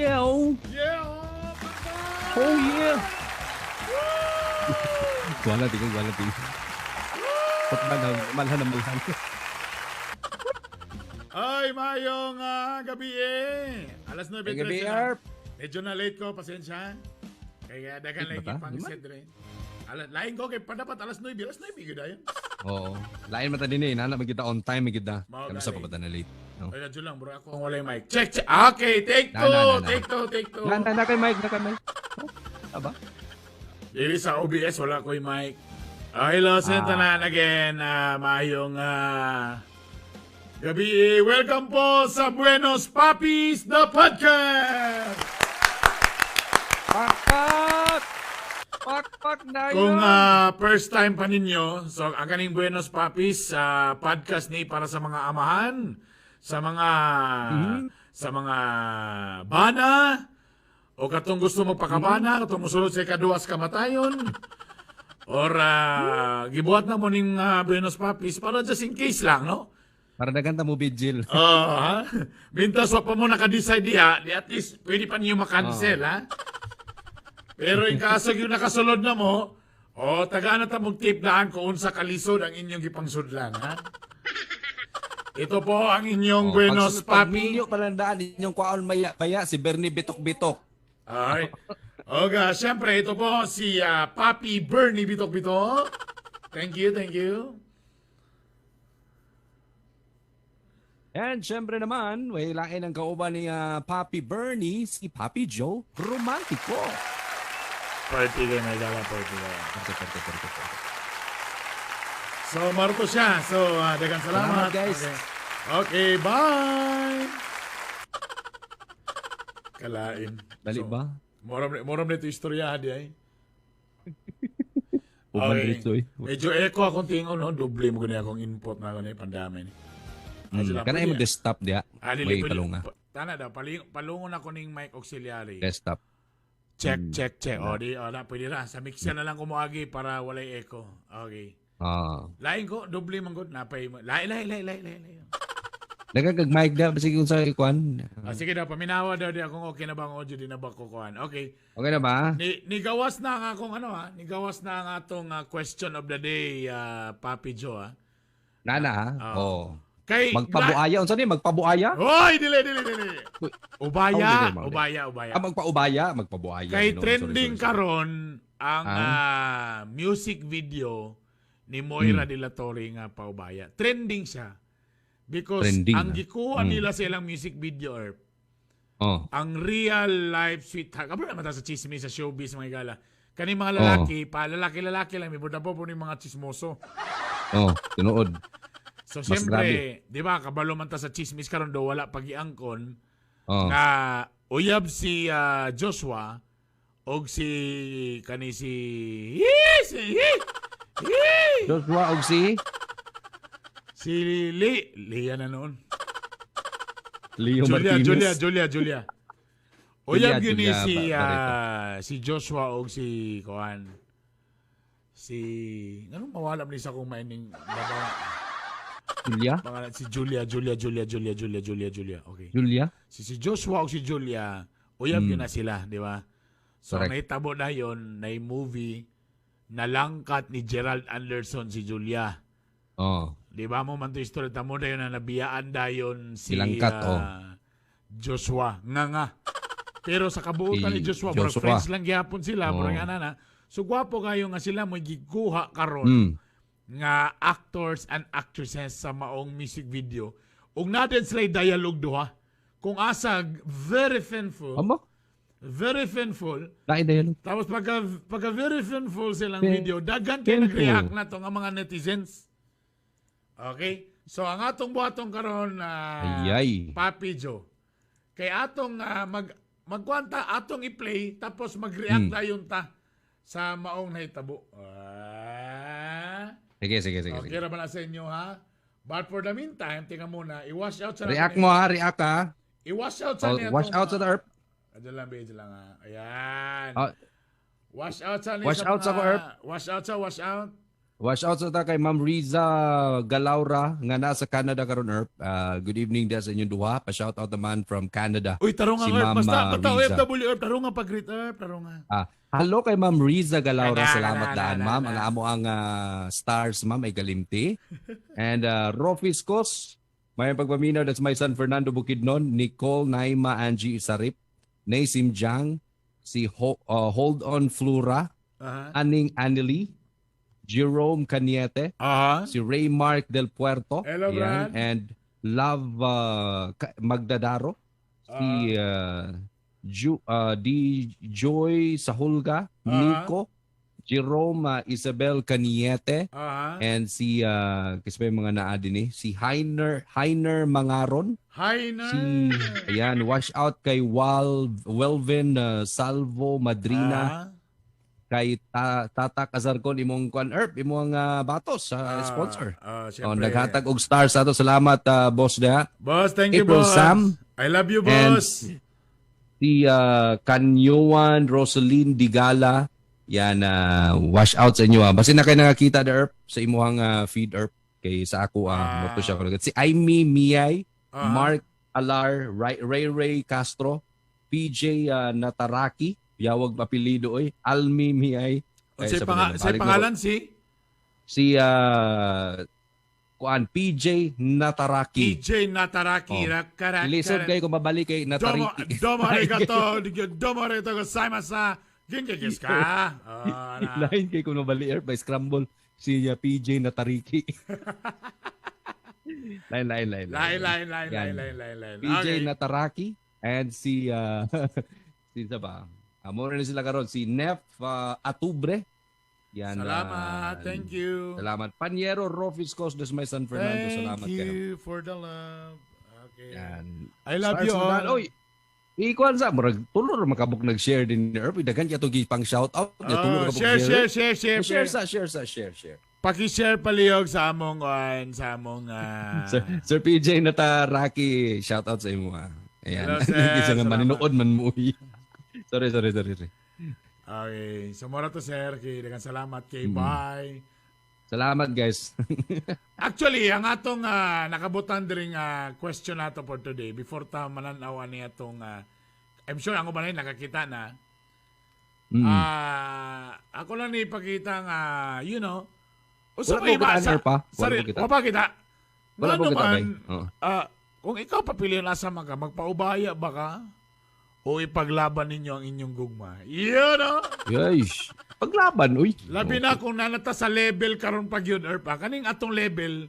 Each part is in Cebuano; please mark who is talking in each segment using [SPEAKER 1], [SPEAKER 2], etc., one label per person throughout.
[SPEAKER 1] Yeah! Oh,
[SPEAKER 2] Yeah! Oh, papa!
[SPEAKER 1] Oh yeah! Wala tingog, wala tingog. Patman malhan na malhan.
[SPEAKER 2] Ay, mayong gabi eh. Alas 9:13
[SPEAKER 1] Gabi,
[SPEAKER 2] na.
[SPEAKER 1] Erp.
[SPEAKER 2] Medyo na late ko, pasensya. Kaya dagan
[SPEAKER 1] Late
[SPEAKER 2] lagi
[SPEAKER 1] ba ta?
[SPEAKER 2] pang
[SPEAKER 1] Di man.
[SPEAKER 2] set rin. Alas, lain ko kay pa dapat alas 9, alas 9 gyud ayon.
[SPEAKER 1] Oo. Lain man ta din eh. Nana magita on time magita.
[SPEAKER 2] Mao
[SPEAKER 1] Kano sa
[SPEAKER 2] gali.
[SPEAKER 1] pa ba na late? No.
[SPEAKER 2] Ay, radyo lang bro, ako ang walay mic. Check, check. Okay, take
[SPEAKER 1] Na,
[SPEAKER 2] two,
[SPEAKER 1] na, na, na.
[SPEAKER 2] take two, take two.
[SPEAKER 1] Na, na, na kay Mike, na kay Mike. Oh, aba?
[SPEAKER 2] Dili sa OBS, wala ko'y mic. Okay, hello, tanan again. Maayong gabi. Eh. Welcome po sa Buenos Papis, the podcast!
[SPEAKER 1] Pakpak! Pakpak na yun!
[SPEAKER 2] Kung first time pa ninyo, so ang kaning Buenos Papis podcast ni para sa mga amahan, sa mga bana, o katong gusto magpakabana, katong musulod sa ikaduwas kamatayon, or gibuhat na mo ning Buenos Papis para just in case lang, no?
[SPEAKER 1] Para daghan ta mo vigil.
[SPEAKER 2] Oo, ha? Mintas wa pa mo naka-decide diha, di at least pwede pa niyo makancel, ha? Pero in kaso yung nakasulod na mo, o tagaan na ta mong tip daan kung unsa kalisod ang inyong gipangsudlan, ha? Ito po ang inyong Buenos Papi.
[SPEAKER 1] Pagminyo pala daan inyong kwaon maya baya si Bernie Bitok-Bitok.
[SPEAKER 2] Alright. Oga, syempre, ito po si Papi Bernie Bitok Bitok. Thank you, thank you.
[SPEAKER 1] And syempre naman, may lain ang kauban ni Papi Bernie, si Papi Joe Romantico.
[SPEAKER 2] Party kayo, may dala, party kayo.
[SPEAKER 1] Parte, parte, parte, parte.
[SPEAKER 2] So, maruto siya. So, daghang salamat.
[SPEAKER 1] Salamat, guys.
[SPEAKER 2] Okay, bye! Kalain.
[SPEAKER 1] Dali
[SPEAKER 2] So,
[SPEAKER 1] ba?
[SPEAKER 2] Moram na ito istorya, di ay.
[SPEAKER 1] Uban diretso eh.
[SPEAKER 2] Medyo echo akong tingon, no? Doble mo gani akong input na gani, pandami ni.
[SPEAKER 1] Kana mo desktop diya.
[SPEAKER 2] Ah, dili,
[SPEAKER 1] May palunga.
[SPEAKER 2] Tana daw, palungon ako ning mic auxiliary.
[SPEAKER 1] Desktop.
[SPEAKER 2] Check, check, check. O, di, o, na, pwede na. Sa mixer na lang kumuagi para walay echo. Okay. Lain ko, doble man gud. Napay, lain, lain, lain, lain, lain, lain.
[SPEAKER 1] Nagagag mic da basig kung sa ikuan.
[SPEAKER 2] Ah, sige daw, paminawa daw di akong okay na ba ang audio, di na ba kukuhan. Okay.
[SPEAKER 1] Okay na ba?
[SPEAKER 2] Ni gawas na ang akong ano ha, nigawas na ang atong question of the day, Papi Joe ha.
[SPEAKER 1] Nana ha?
[SPEAKER 2] Ah.
[SPEAKER 1] Oo.
[SPEAKER 2] Kay
[SPEAKER 1] Magpabuaya unsa ni magpabuaya?
[SPEAKER 2] Hoy, dili dili dili.
[SPEAKER 1] Uy.
[SPEAKER 2] Ubaya,
[SPEAKER 1] Oh, dili, mao, dili.
[SPEAKER 2] ubaya, ubaya.
[SPEAKER 1] Ah, magpaubaya, magpabuaya.
[SPEAKER 2] Kay
[SPEAKER 1] no? Sorry,
[SPEAKER 2] trending
[SPEAKER 1] sorry, sorry.
[SPEAKER 2] karon ang music video ni Moira de la Torre nga paubaya. Trending siya. Because
[SPEAKER 1] Trending,
[SPEAKER 2] ang
[SPEAKER 1] ah.
[SPEAKER 2] gikuha nila sa ilang music video or ang real life sweetheart. Kabalo naman ta sa chismis sa showbiz mga gala. Kani mga lalaki, pa lalaki-lalaki lang, may po po ni mga chismoso.
[SPEAKER 1] Oh, tinuod.
[SPEAKER 2] So
[SPEAKER 1] Mas
[SPEAKER 2] siyempre, 'di ba, kabalo man ta sa chismis karon do wala pagiangkon nga uyab si Joshua og si kani si si si,
[SPEAKER 1] Joshua og si
[SPEAKER 2] si Lee, Lia na noon.
[SPEAKER 1] Leo
[SPEAKER 2] Julia,
[SPEAKER 1] Martinez.
[SPEAKER 2] Julia, Julia, Julia. Uyab
[SPEAKER 1] Julia,
[SPEAKER 2] yun ni
[SPEAKER 1] Julia
[SPEAKER 2] si
[SPEAKER 1] Barreto.
[SPEAKER 2] si Joshua og si kuan. Si anong mawala man ni sa akong maining baba
[SPEAKER 1] Julia?
[SPEAKER 2] pangalan si Julia, Julia, Julia, Julia, Julia, Julia, Julia. Okay.
[SPEAKER 1] Julia?
[SPEAKER 2] Si Joshua o si Julia, uyab yun na sila, di ba? So,
[SPEAKER 1] Correct.
[SPEAKER 2] nahitabo na yun, na movie, nalangkat ni Gerald Anderson si Julia. Di ba mo man to istorya, tamo na yun na nabiyaan dayon si
[SPEAKER 1] Nilangkat, oh.
[SPEAKER 2] Joshua. Nga nga. Pero sa kabuutan
[SPEAKER 1] Si
[SPEAKER 2] ni Joshua, bro,
[SPEAKER 1] Joshua.
[SPEAKER 2] friends lang gihapon sila, bro, nga na na. So, gwapo kayo nga sila mo gikuha karon nga actors and actresses sa maong music video. Ug natin sila dialogue duha. Kung asa very painful,
[SPEAKER 1] Amo?
[SPEAKER 2] very painful.
[SPEAKER 1] Lain dialogue.
[SPEAKER 2] Tapos pagka very painful silang video, daghan kay
[SPEAKER 1] painful.
[SPEAKER 2] nag-react na to nga mga netizens. Okay? So ang atong buhaton karon
[SPEAKER 1] Ayay.
[SPEAKER 2] Papi Joe. Kay atong magkwanta atong i-play tapos mag-react dayon ta sa maong nahitabo. Ah.
[SPEAKER 1] Sige, sige, sige.
[SPEAKER 2] Okay
[SPEAKER 1] Sige.
[SPEAKER 2] ra ba na sa inyo ha? But for the meantime, tingnan muna, i-wash out sa
[SPEAKER 1] React mo ha, react ha.
[SPEAKER 2] I-wash out sa
[SPEAKER 1] Oh, wash out sa the herb.
[SPEAKER 2] Adyo lang, medyo lang ha. Ayan.
[SPEAKER 1] Ah,
[SPEAKER 2] Wash out sa
[SPEAKER 1] Wash out sa ko, Erp.
[SPEAKER 2] Wash out sa wash out.
[SPEAKER 1] Watch out sa ta kay Ma'am Riza Galaura nga nasa Canada karon, Erp. Good evening da sa inyong duha. Pa-shout out naman from Canada.
[SPEAKER 2] Uy, tarong
[SPEAKER 1] Si
[SPEAKER 2] ang Erp.
[SPEAKER 1] Ma'am,
[SPEAKER 2] Basta, basta
[SPEAKER 1] Riza.
[SPEAKER 2] OFW Erp. Tarong nga pag-greet, Erp. Tarong nga.
[SPEAKER 1] Hello kay Ma'am Riza Galaura.
[SPEAKER 2] Kana,
[SPEAKER 1] Salamat
[SPEAKER 2] kana,
[SPEAKER 1] daan,
[SPEAKER 2] kana,
[SPEAKER 1] ma'am.
[SPEAKER 2] kana.
[SPEAKER 1] Ang amo ang stars, ma'am, ay galimti. And Rofis Cos, may pagpaminaw, that's my son Fernando Bukidnon, Nicole Naima Angie Isarip, Nasim Jang, si Hold On Flora, Aning Anily, Jerome Caniete, si Ray Mark Del Puerto,
[SPEAKER 2] Hello,
[SPEAKER 1] ayan,
[SPEAKER 2] Brad.
[SPEAKER 1] and Love Magdadaro, si D. Joy Sahulga, Nico, Jerome Isabel Caniete, and si kasi pa yung mga naa din eh, si Heiner Mangaron,
[SPEAKER 2] Heiner.
[SPEAKER 1] si ayan, wash out kay Welvin Salvo Madrina, kay Tata Kazarcon, imong kwan Erp, imong batos sa sponsor. Oh,
[SPEAKER 2] Syempre.
[SPEAKER 1] naghatag og stars ato. Salamat boss da.
[SPEAKER 2] Boss, thank you,
[SPEAKER 1] April
[SPEAKER 2] boss.
[SPEAKER 1] Sam.
[SPEAKER 2] I love you,
[SPEAKER 1] And
[SPEAKER 2] boss.
[SPEAKER 1] si Kanyuan Rosaline Digala. Yan, wash out sa inyo. Basta na kayo nakakita da Erp sa imuhang feed, Erp, kay sa ako mo to siya. Si Amy Miyay, Mark Alar, Ray Ray, Ray Castro, PJ Nataraki, yawag apelido oy, Almi Miyay.
[SPEAKER 2] O,
[SPEAKER 1] Ay,
[SPEAKER 2] say,
[SPEAKER 1] sa
[SPEAKER 2] panga-
[SPEAKER 1] Manila.
[SPEAKER 2] say
[SPEAKER 1] Balik na
[SPEAKER 2] pangalan si
[SPEAKER 1] si kuan PJ Nataraki.
[SPEAKER 2] PJ Nataraki.
[SPEAKER 1] Oh.
[SPEAKER 2] Rakara,
[SPEAKER 1] Lisod kayo kung mabalik kay
[SPEAKER 2] Domo,
[SPEAKER 1] Natariki.
[SPEAKER 2] domo arigato. Domo arigato gozaimasu. Genki desu ka? Ah, na.
[SPEAKER 1] Lain kay kung mabalik Erp, by scramble si PJ Natariki. Lain, lain, lain.
[SPEAKER 2] Lain, lain, lain,
[SPEAKER 1] Yan.
[SPEAKER 2] lain, lain, lain, lain.
[SPEAKER 1] PJ
[SPEAKER 2] Okay.
[SPEAKER 1] Nataraki and si si isa ba? Mo na sila karon si Nef Atubre. Yan.
[SPEAKER 2] Salamat. Thank you.
[SPEAKER 1] Salamat. Panyero Rofis Cos des May San Fernando.
[SPEAKER 2] Thank
[SPEAKER 1] Salamat kayo.
[SPEAKER 2] you for the love. Okay.
[SPEAKER 1] Yan.
[SPEAKER 2] I love
[SPEAKER 1] Stars
[SPEAKER 2] you
[SPEAKER 1] na daan.
[SPEAKER 2] all.
[SPEAKER 1] Oy, ikuan sa murag tulo ra makabuk nag-share din ni Erp. Daghan kay atong pang shout out.
[SPEAKER 2] Oh,
[SPEAKER 1] Tulo ra kabuk
[SPEAKER 2] share, share, share, share,
[SPEAKER 1] Share sa, share sa, share, share.
[SPEAKER 2] Paki-share palihog sa among on, sa among
[SPEAKER 1] Sir PJ Nataraki, shout out sa imo ah. Ayan.
[SPEAKER 2] Hello, sir.
[SPEAKER 1] Isa nga
[SPEAKER 2] Salamat.
[SPEAKER 1] maninood man mo. Uy. Sorry, sorry, sorry, sorry.
[SPEAKER 2] Okay. So mora to sir, kay daghang salamat kay bye.
[SPEAKER 1] Salamat guys.
[SPEAKER 2] Actually, ang atong nakabutan diri nga question nato for today before ta mananaw ani atong I'm sure ang uban ay nakakita na. Ako lang ni ipakita nga, usa
[SPEAKER 1] Wala
[SPEAKER 2] may
[SPEAKER 1] po kita,
[SPEAKER 2] sa,
[SPEAKER 1] Erp, ah. Wala
[SPEAKER 2] sorry,
[SPEAKER 1] po kita.
[SPEAKER 2] wa pa kita.
[SPEAKER 1] Wala
[SPEAKER 2] Nga
[SPEAKER 1] po kita,
[SPEAKER 2] naman,
[SPEAKER 1] bay. Oo.
[SPEAKER 2] Kung ikaw papiliyon asa man ka, magpaubaya ba ka? O ipaglaban ninyo ang inyong gugma? You know?
[SPEAKER 1] Yeesh. Paglaban, uy.
[SPEAKER 2] Labi na kung nanata sa level karon pag yun, Erp, ah. Kaning atong level,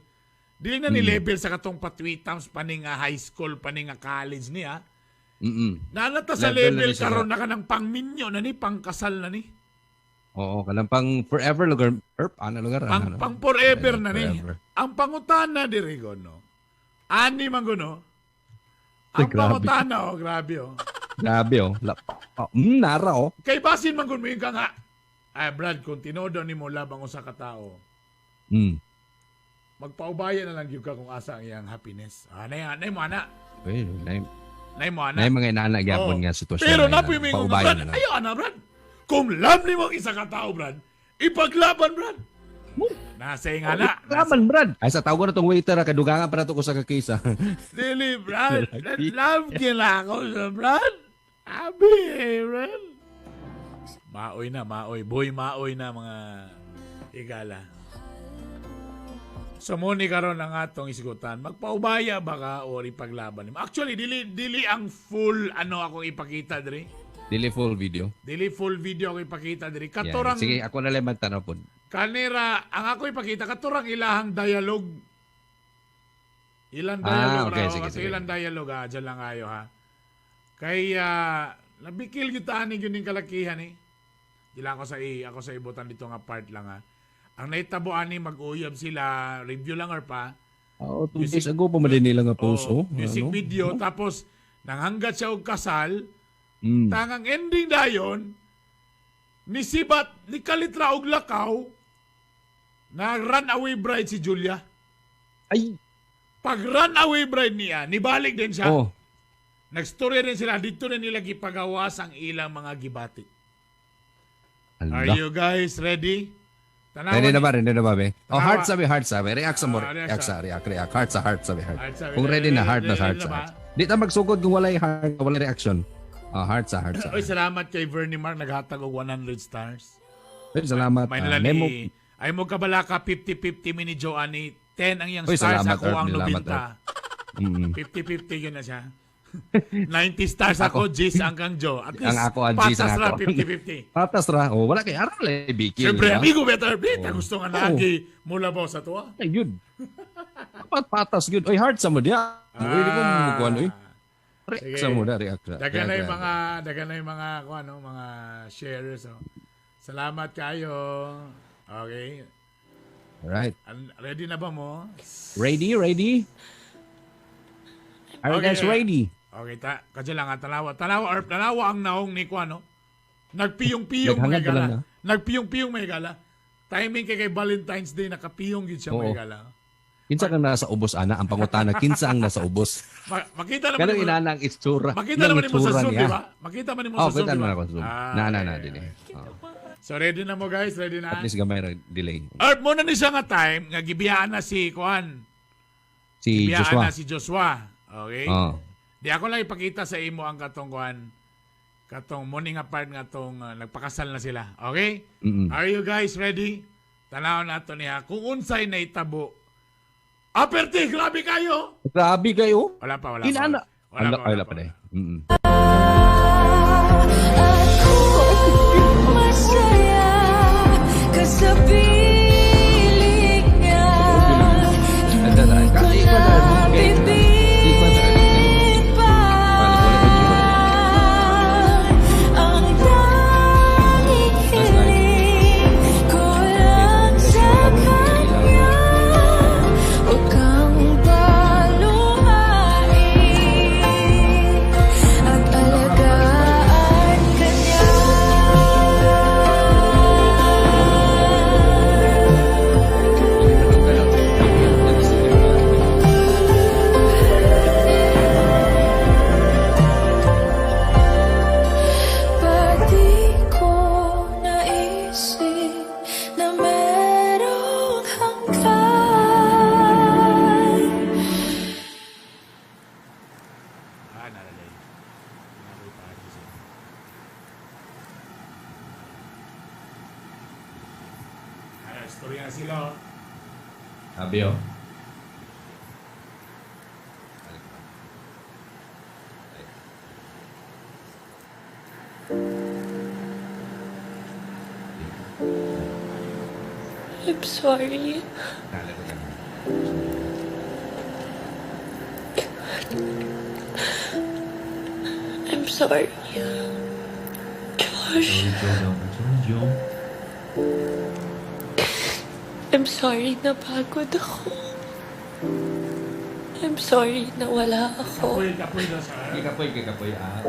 [SPEAKER 2] dili na ni level sa katong patwitams paning high school, paning college niya. Nanata sa
[SPEAKER 1] Level na
[SPEAKER 2] level
[SPEAKER 1] ni siya
[SPEAKER 2] karon na kanang pangminyo na ni, pangkasal na ni.
[SPEAKER 1] Oo, kanang pang forever lugar. Erp, ano lugar?
[SPEAKER 2] Pang,
[SPEAKER 1] ano?
[SPEAKER 2] pang forever na ni.
[SPEAKER 1] Forever.
[SPEAKER 2] Ang pangutana diri no. Ani man no.
[SPEAKER 1] Ay,
[SPEAKER 2] Ang
[SPEAKER 1] grabe.
[SPEAKER 2] pangutana oh, grabe oh.
[SPEAKER 1] Grabe oh. Oh, nara oh.
[SPEAKER 2] Kay basin man gud mo ka nga. Ay Brad, kung tinuod nimo labang usa ka tawo, magpaubaya na lang gyud ka kung asa ang iyang happiness. Ah, nay, nay mo ana.
[SPEAKER 1] Well, nay,
[SPEAKER 2] Nay mo ana.
[SPEAKER 1] nay mga inana gyapon
[SPEAKER 2] Oo.
[SPEAKER 1] nga sitwasyon.
[SPEAKER 2] Pero
[SPEAKER 1] na
[SPEAKER 2] napoy
[SPEAKER 1] inana.
[SPEAKER 2] mo nga,
[SPEAKER 1] Paubayan
[SPEAKER 2] Brad,
[SPEAKER 1] na lang.
[SPEAKER 2] ayaw ana, Brad. Kung love nimo ang isa ka tao, Brad, ipaglaban, Brad. Nasa nga na.
[SPEAKER 1] Laban, Brad. Ay, sa tawag na tong waiter, kadugangan pa na to ko sa kakisa.
[SPEAKER 2] Dili, Brad. Love kila ako sa Brad. Abi, eh, Brad. Maoy na, maoy. Boy, maoy na mga igala. So mo ni karon ang atong isgutan. Magpaubaya ba ka or ipaglaban nimo? Actually, dili dili ang full ano akong ipakita diri.
[SPEAKER 1] Dili full video.
[SPEAKER 2] Dili full video ako ipakita diri.
[SPEAKER 1] Yan.
[SPEAKER 2] Katurang
[SPEAKER 1] Sige, ako na lang magtanaw po.
[SPEAKER 2] kanira ang ako ipakita katurang ilahang dialogue. Ilang
[SPEAKER 1] Ah,
[SPEAKER 2] dialogue
[SPEAKER 1] okay,
[SPEAKER 2] raw,
[SPEAKER 1] sige,
[SPEAKER 2] kato
[SPEAKER 1] sige.
[SPEAKER 2] ilang dialogue dyan lang ayo ha. Kay nabikil gyud ta ani gyud ning kalakihan eh. Di lang ako sa ibutan dito nga part lang ha. Ang nahitabo ani mag-uyab sila, review lang or pa.
[SPEAKER 1] Oo, 2
[SPEAKER 2] Music-
[SPEAKER 1] days ago pa man din nila nga post.
[SPEAKER 2] Oh,
[SPEAKER 1] Oh,
[SPEAKER 2] music
[SPEAKER 1] ano?
[SPEAKER 2] video tapos nanghanggat siya og kasal. Tangang ending dayon ni Sibat ni Kalitra og lakaw na run away bride si Julia.
[SPEAKER 1] Ay!
[SPEAKER 2] Pag run away bride niya, nibalik din siya.
[SPEAKER 1] Oh.
[SPEAKER 2] Nagstorya din sila dito na nila gipagawas ang ilang mga gibati. Are
[SPEAKER 1] Ala.
[SPEAKER 2] you guys ready? Tanawa
[SPEAKER 1] Ready na ba? Ready na ba, be? Oh,
[SPEAKER 2] Tanawa.
[SPEAKER 1] Heart sabi, heart sabi. React sa mo.
[SPEAKER 2] Ah, react
[SPEAKER 1] React
[SPEAKER 2] sa.
[SPEAKER 1] sa, react, react. Heart sa, heart sabi, heart.
[SPEAKER 2] Heart sabi.
[SPEAKER 1] Kung ready na, heart na,
[SPEAKER 2] Ready
[SPEAKER 1] heart
[SPEAKER 2] na
[SPEAKER 1] sa,
[SPEAKER 2] ba?
[SPEAKER 1] heart. Di ta magsugod kung walay heart, walay reaction. Ah, heart sa, heart sa.
[SPEAKER 2] Oy, salamat kay Vernie Mark, naghatag og 100 stars.
[SPEAKER 1] Uy, salamat.
[SPEAKER 2] May
[SPEAKER 1] Ah,
[SPEAKER 2] nila
[SPEAKER 1] Memo.
[SPEAKER 2] ni ay mo kabalaka, 50-50 mi ni Joanny. 10 ang iyang
[SPEAKER 1] Uy,
[SPEAKER 2] stars,
[SPEAKER 1] salamat,
[SPEAKER 2] ako
[SPEAKER 1] Earth.
[SPEAKER 2] ang
[SPEAKER 1] Salamat,
[SPEAKER 2] 90. 50-50 yun na siya. 90 stars ako, G's ang kang Joe. At least,
[SPEAKER 1] Ang ako, ang G's
[SPEAKER 2] patas
[SPEAKER 1] ang
[SPEAKER 2] ra,
[SPEAKER 1] ako.
[SPEAKER 2] 50-50.
[SPEAKER 1] Patas ra. Oh, wala kay aral eh, bikil.
[SPEAKER 2] Siyempre,
[SPEAKER 1] di ba?
[SPEAKER 2] amigo, better bita. Gusto nga
[SPEAKER 1] Oo.
[SPEAKER 2] lagi mula ba sa tuwa?
[SPEAKER 1] Ay, yun. Dapat patas yun. Oy, heart sa mo diya. Uy, di ko mukuan, oy. React
[SPEAKER 2] Sige.
[SPEAKER 1] sa mo da, react. React,
[SPEAKER 2] Dagan na yung
[SPEAKER 1] react.
[SPEAKER 2] mga, dagan na yung mga, kung ano, mga shares. Oh. Salamat kayo. Okay.
[SPEAKER 1] Alright.
[SPEAKER 2] Ready na ba mo?
[SPEAKER 1] Ready, ready? Are you
[SPEAKER 2] Okay.
[SPEAKER 1] guys ready?
[SPEAKER 2] Okay, ta kadya lang ha, tanawa. Tanawa, or tanawa ang naong ni Kuano. Nagpiyong-piyong
[SPEAKER 1] Naghangad
[SPEAKER 2] mga
[SPEAKER 1] pa
[SPEAKER 2] gala.
[SPEAKER 1] lang, ah.
[SPEAKER 2] Nagpiyong-piyong mga gala. Timing kay Valentine's Day, nakapiyong gid siya
[SPEAKER 1] Oo.
[SPEAKER 2] mga gala.
[SPEAKER 1] Kinsa kang nasa ubos ana ang pangutana kinsa ang nasa ubos.
[SPEAKER 2] Makita naman
[SPEAKER 1] Kanang
[SPEAKER 2] nimo-
[SPEAKER 1] inana ang itsura.
[SPEAKER 2] Makita
[SPEAKER 1] Nang
[SPEAKER 2] naman nimo sa
[SPEAKER 1] itsura
[SPEAKER 2] Zoom,
[SPEAKER 1] niya.
[SPEAKER 2] di ba? Makita man nimo
[SPEAKER 1] Oh,
[SPEAKER 2] sa Zoom,
[SPEAKER 1] kita
[SPEAKER 2] di ba?
[SPEAKER 1] naman ako sa Zoom.
[SPEAKER 2] Ah,
[SPEAKER 1] Na na na
[SPEAKER 2] okay,
[SPEAKER 1] din eh.
[SPEAKER 2] okay.
[SPEAKER 1] Oh,
[SPEAKER 2] So ready na mo guys, ready na.
[SPEAKER 1] at least gamay ra delay.
[SPEAKER 2] Or mo na ni siya nga time nga gibiyaan na si Kuan.
[SPEAKER 1] Si
[SPEAKER 2] Gibiyaan
[SPEAKER 1] Joshua.
[SPEAKER 2] na si Joshua. Okay?
[SPEAKER 1] Oh.
[SPEAKER 2] Di ako lang ipakita sa imo ang katong kuan, katong morning nga part nga tong nagpakasal na sila. Okay? Are you guys ready? Tanaw na to niya kung unsay naitabo. Aperte, grabe kayo.
[SPEAKER 1] Grabe kayo.
[SPEAKER 2] Wala pa, wala pa.
[SPEAKER 1] Inana.
[SPEAKER 2] Wala pa,
[SPEAKER 1] Ay,
[SPEAKER 2] wala
[SPEAKER 1] wala
[SPEAKER 2] pa.
[SPEAKER 1] pa eh. Mm.
[SPEAKER 3] Ako masaya ka sa piling niya. Hindi ko na bibitin pa. Ang tanging hiling ko lang sa kanya, huwag kang paluhain at alagaan ka niya. Pag di ko naisip na merong hanggan.
[SPEAKER 2] Ah, nalalay. Nakoy party siya. Ay, istorya na sila. Oh.
[SPEAKER 1] Sabi oh.
[SPEAKER 3] I'm sorry.
[SPEAKER 1] Naalala ko lang.
[SPEAKER 3] I'm sorry. Josh,
[SPEAKER 1] Sorry, Joe.
[SPEAKER 3] I'm sorry na pagod ako. I'm sorry na wala ako.
[SPEAKER 2] Kapoy, kapoy daw sa.
[SPEAKER 1] Kikapoy, kikapoy. Ah.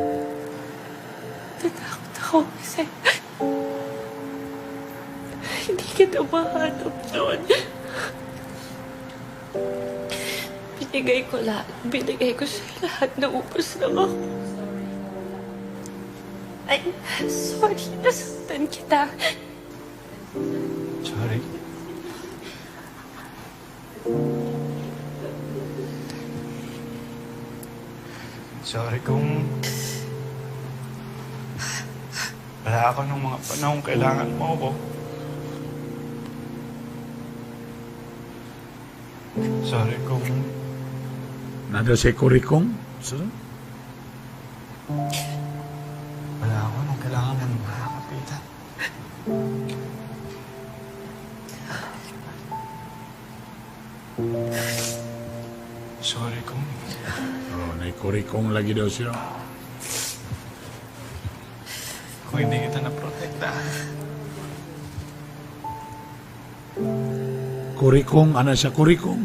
[SPEAKER 3] Natakot ako kasi hindi kita mahanap doon. Binigay ko lahat. Binigay ko sa lahat. Naubos lang ako. Ay, sorry. Nasaktan kita.
[SPEAKER 4] Sorry. Sorry kung wala ako nung mga panahong kailangan mo ako. Sorry kung
[SPEAKER 2] Nado si Kurikong. So,
[SPEAKER 4] wala ako nung kailangan mo ng makakapitan. Sorry kung
[SPEAKER 2] oh, nay Kurikong lagi daw siya.
[SPEAKER 4] kung hindi kita naprotektahan.
[SPEAKER 2] Kurikong, ana siya Kurikong.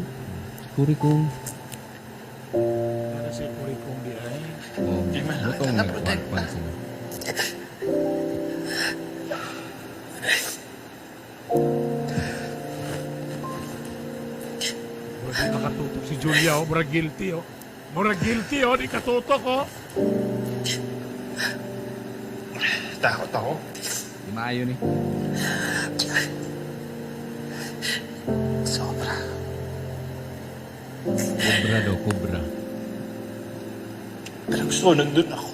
[SPEAKER 1] Kurikong.
[SPEAKER 2] Ana siya Kurikong di ay.
[SPEAKER 1] Oh,
[SPEAKER 4] Di man lang
[SPEAKER 1] butong
[SPEAKER 4] kita
[SPEAKER 1] may
[SPEAKER 4] naprotektahan.
[SPEAKER 1] kwan sila.
[SPEAKER 2] Murag di makatutok si Julia, oh. Murag guilty, oh. Murag guilty, oh. Di katutok, oh.
[SPEAKER 4] Takot ako.
[SPEAKER 1] Di maayo ni. Cobra daw, cobra.
[SPEAKER 4] Pero gusto ko nandun ako.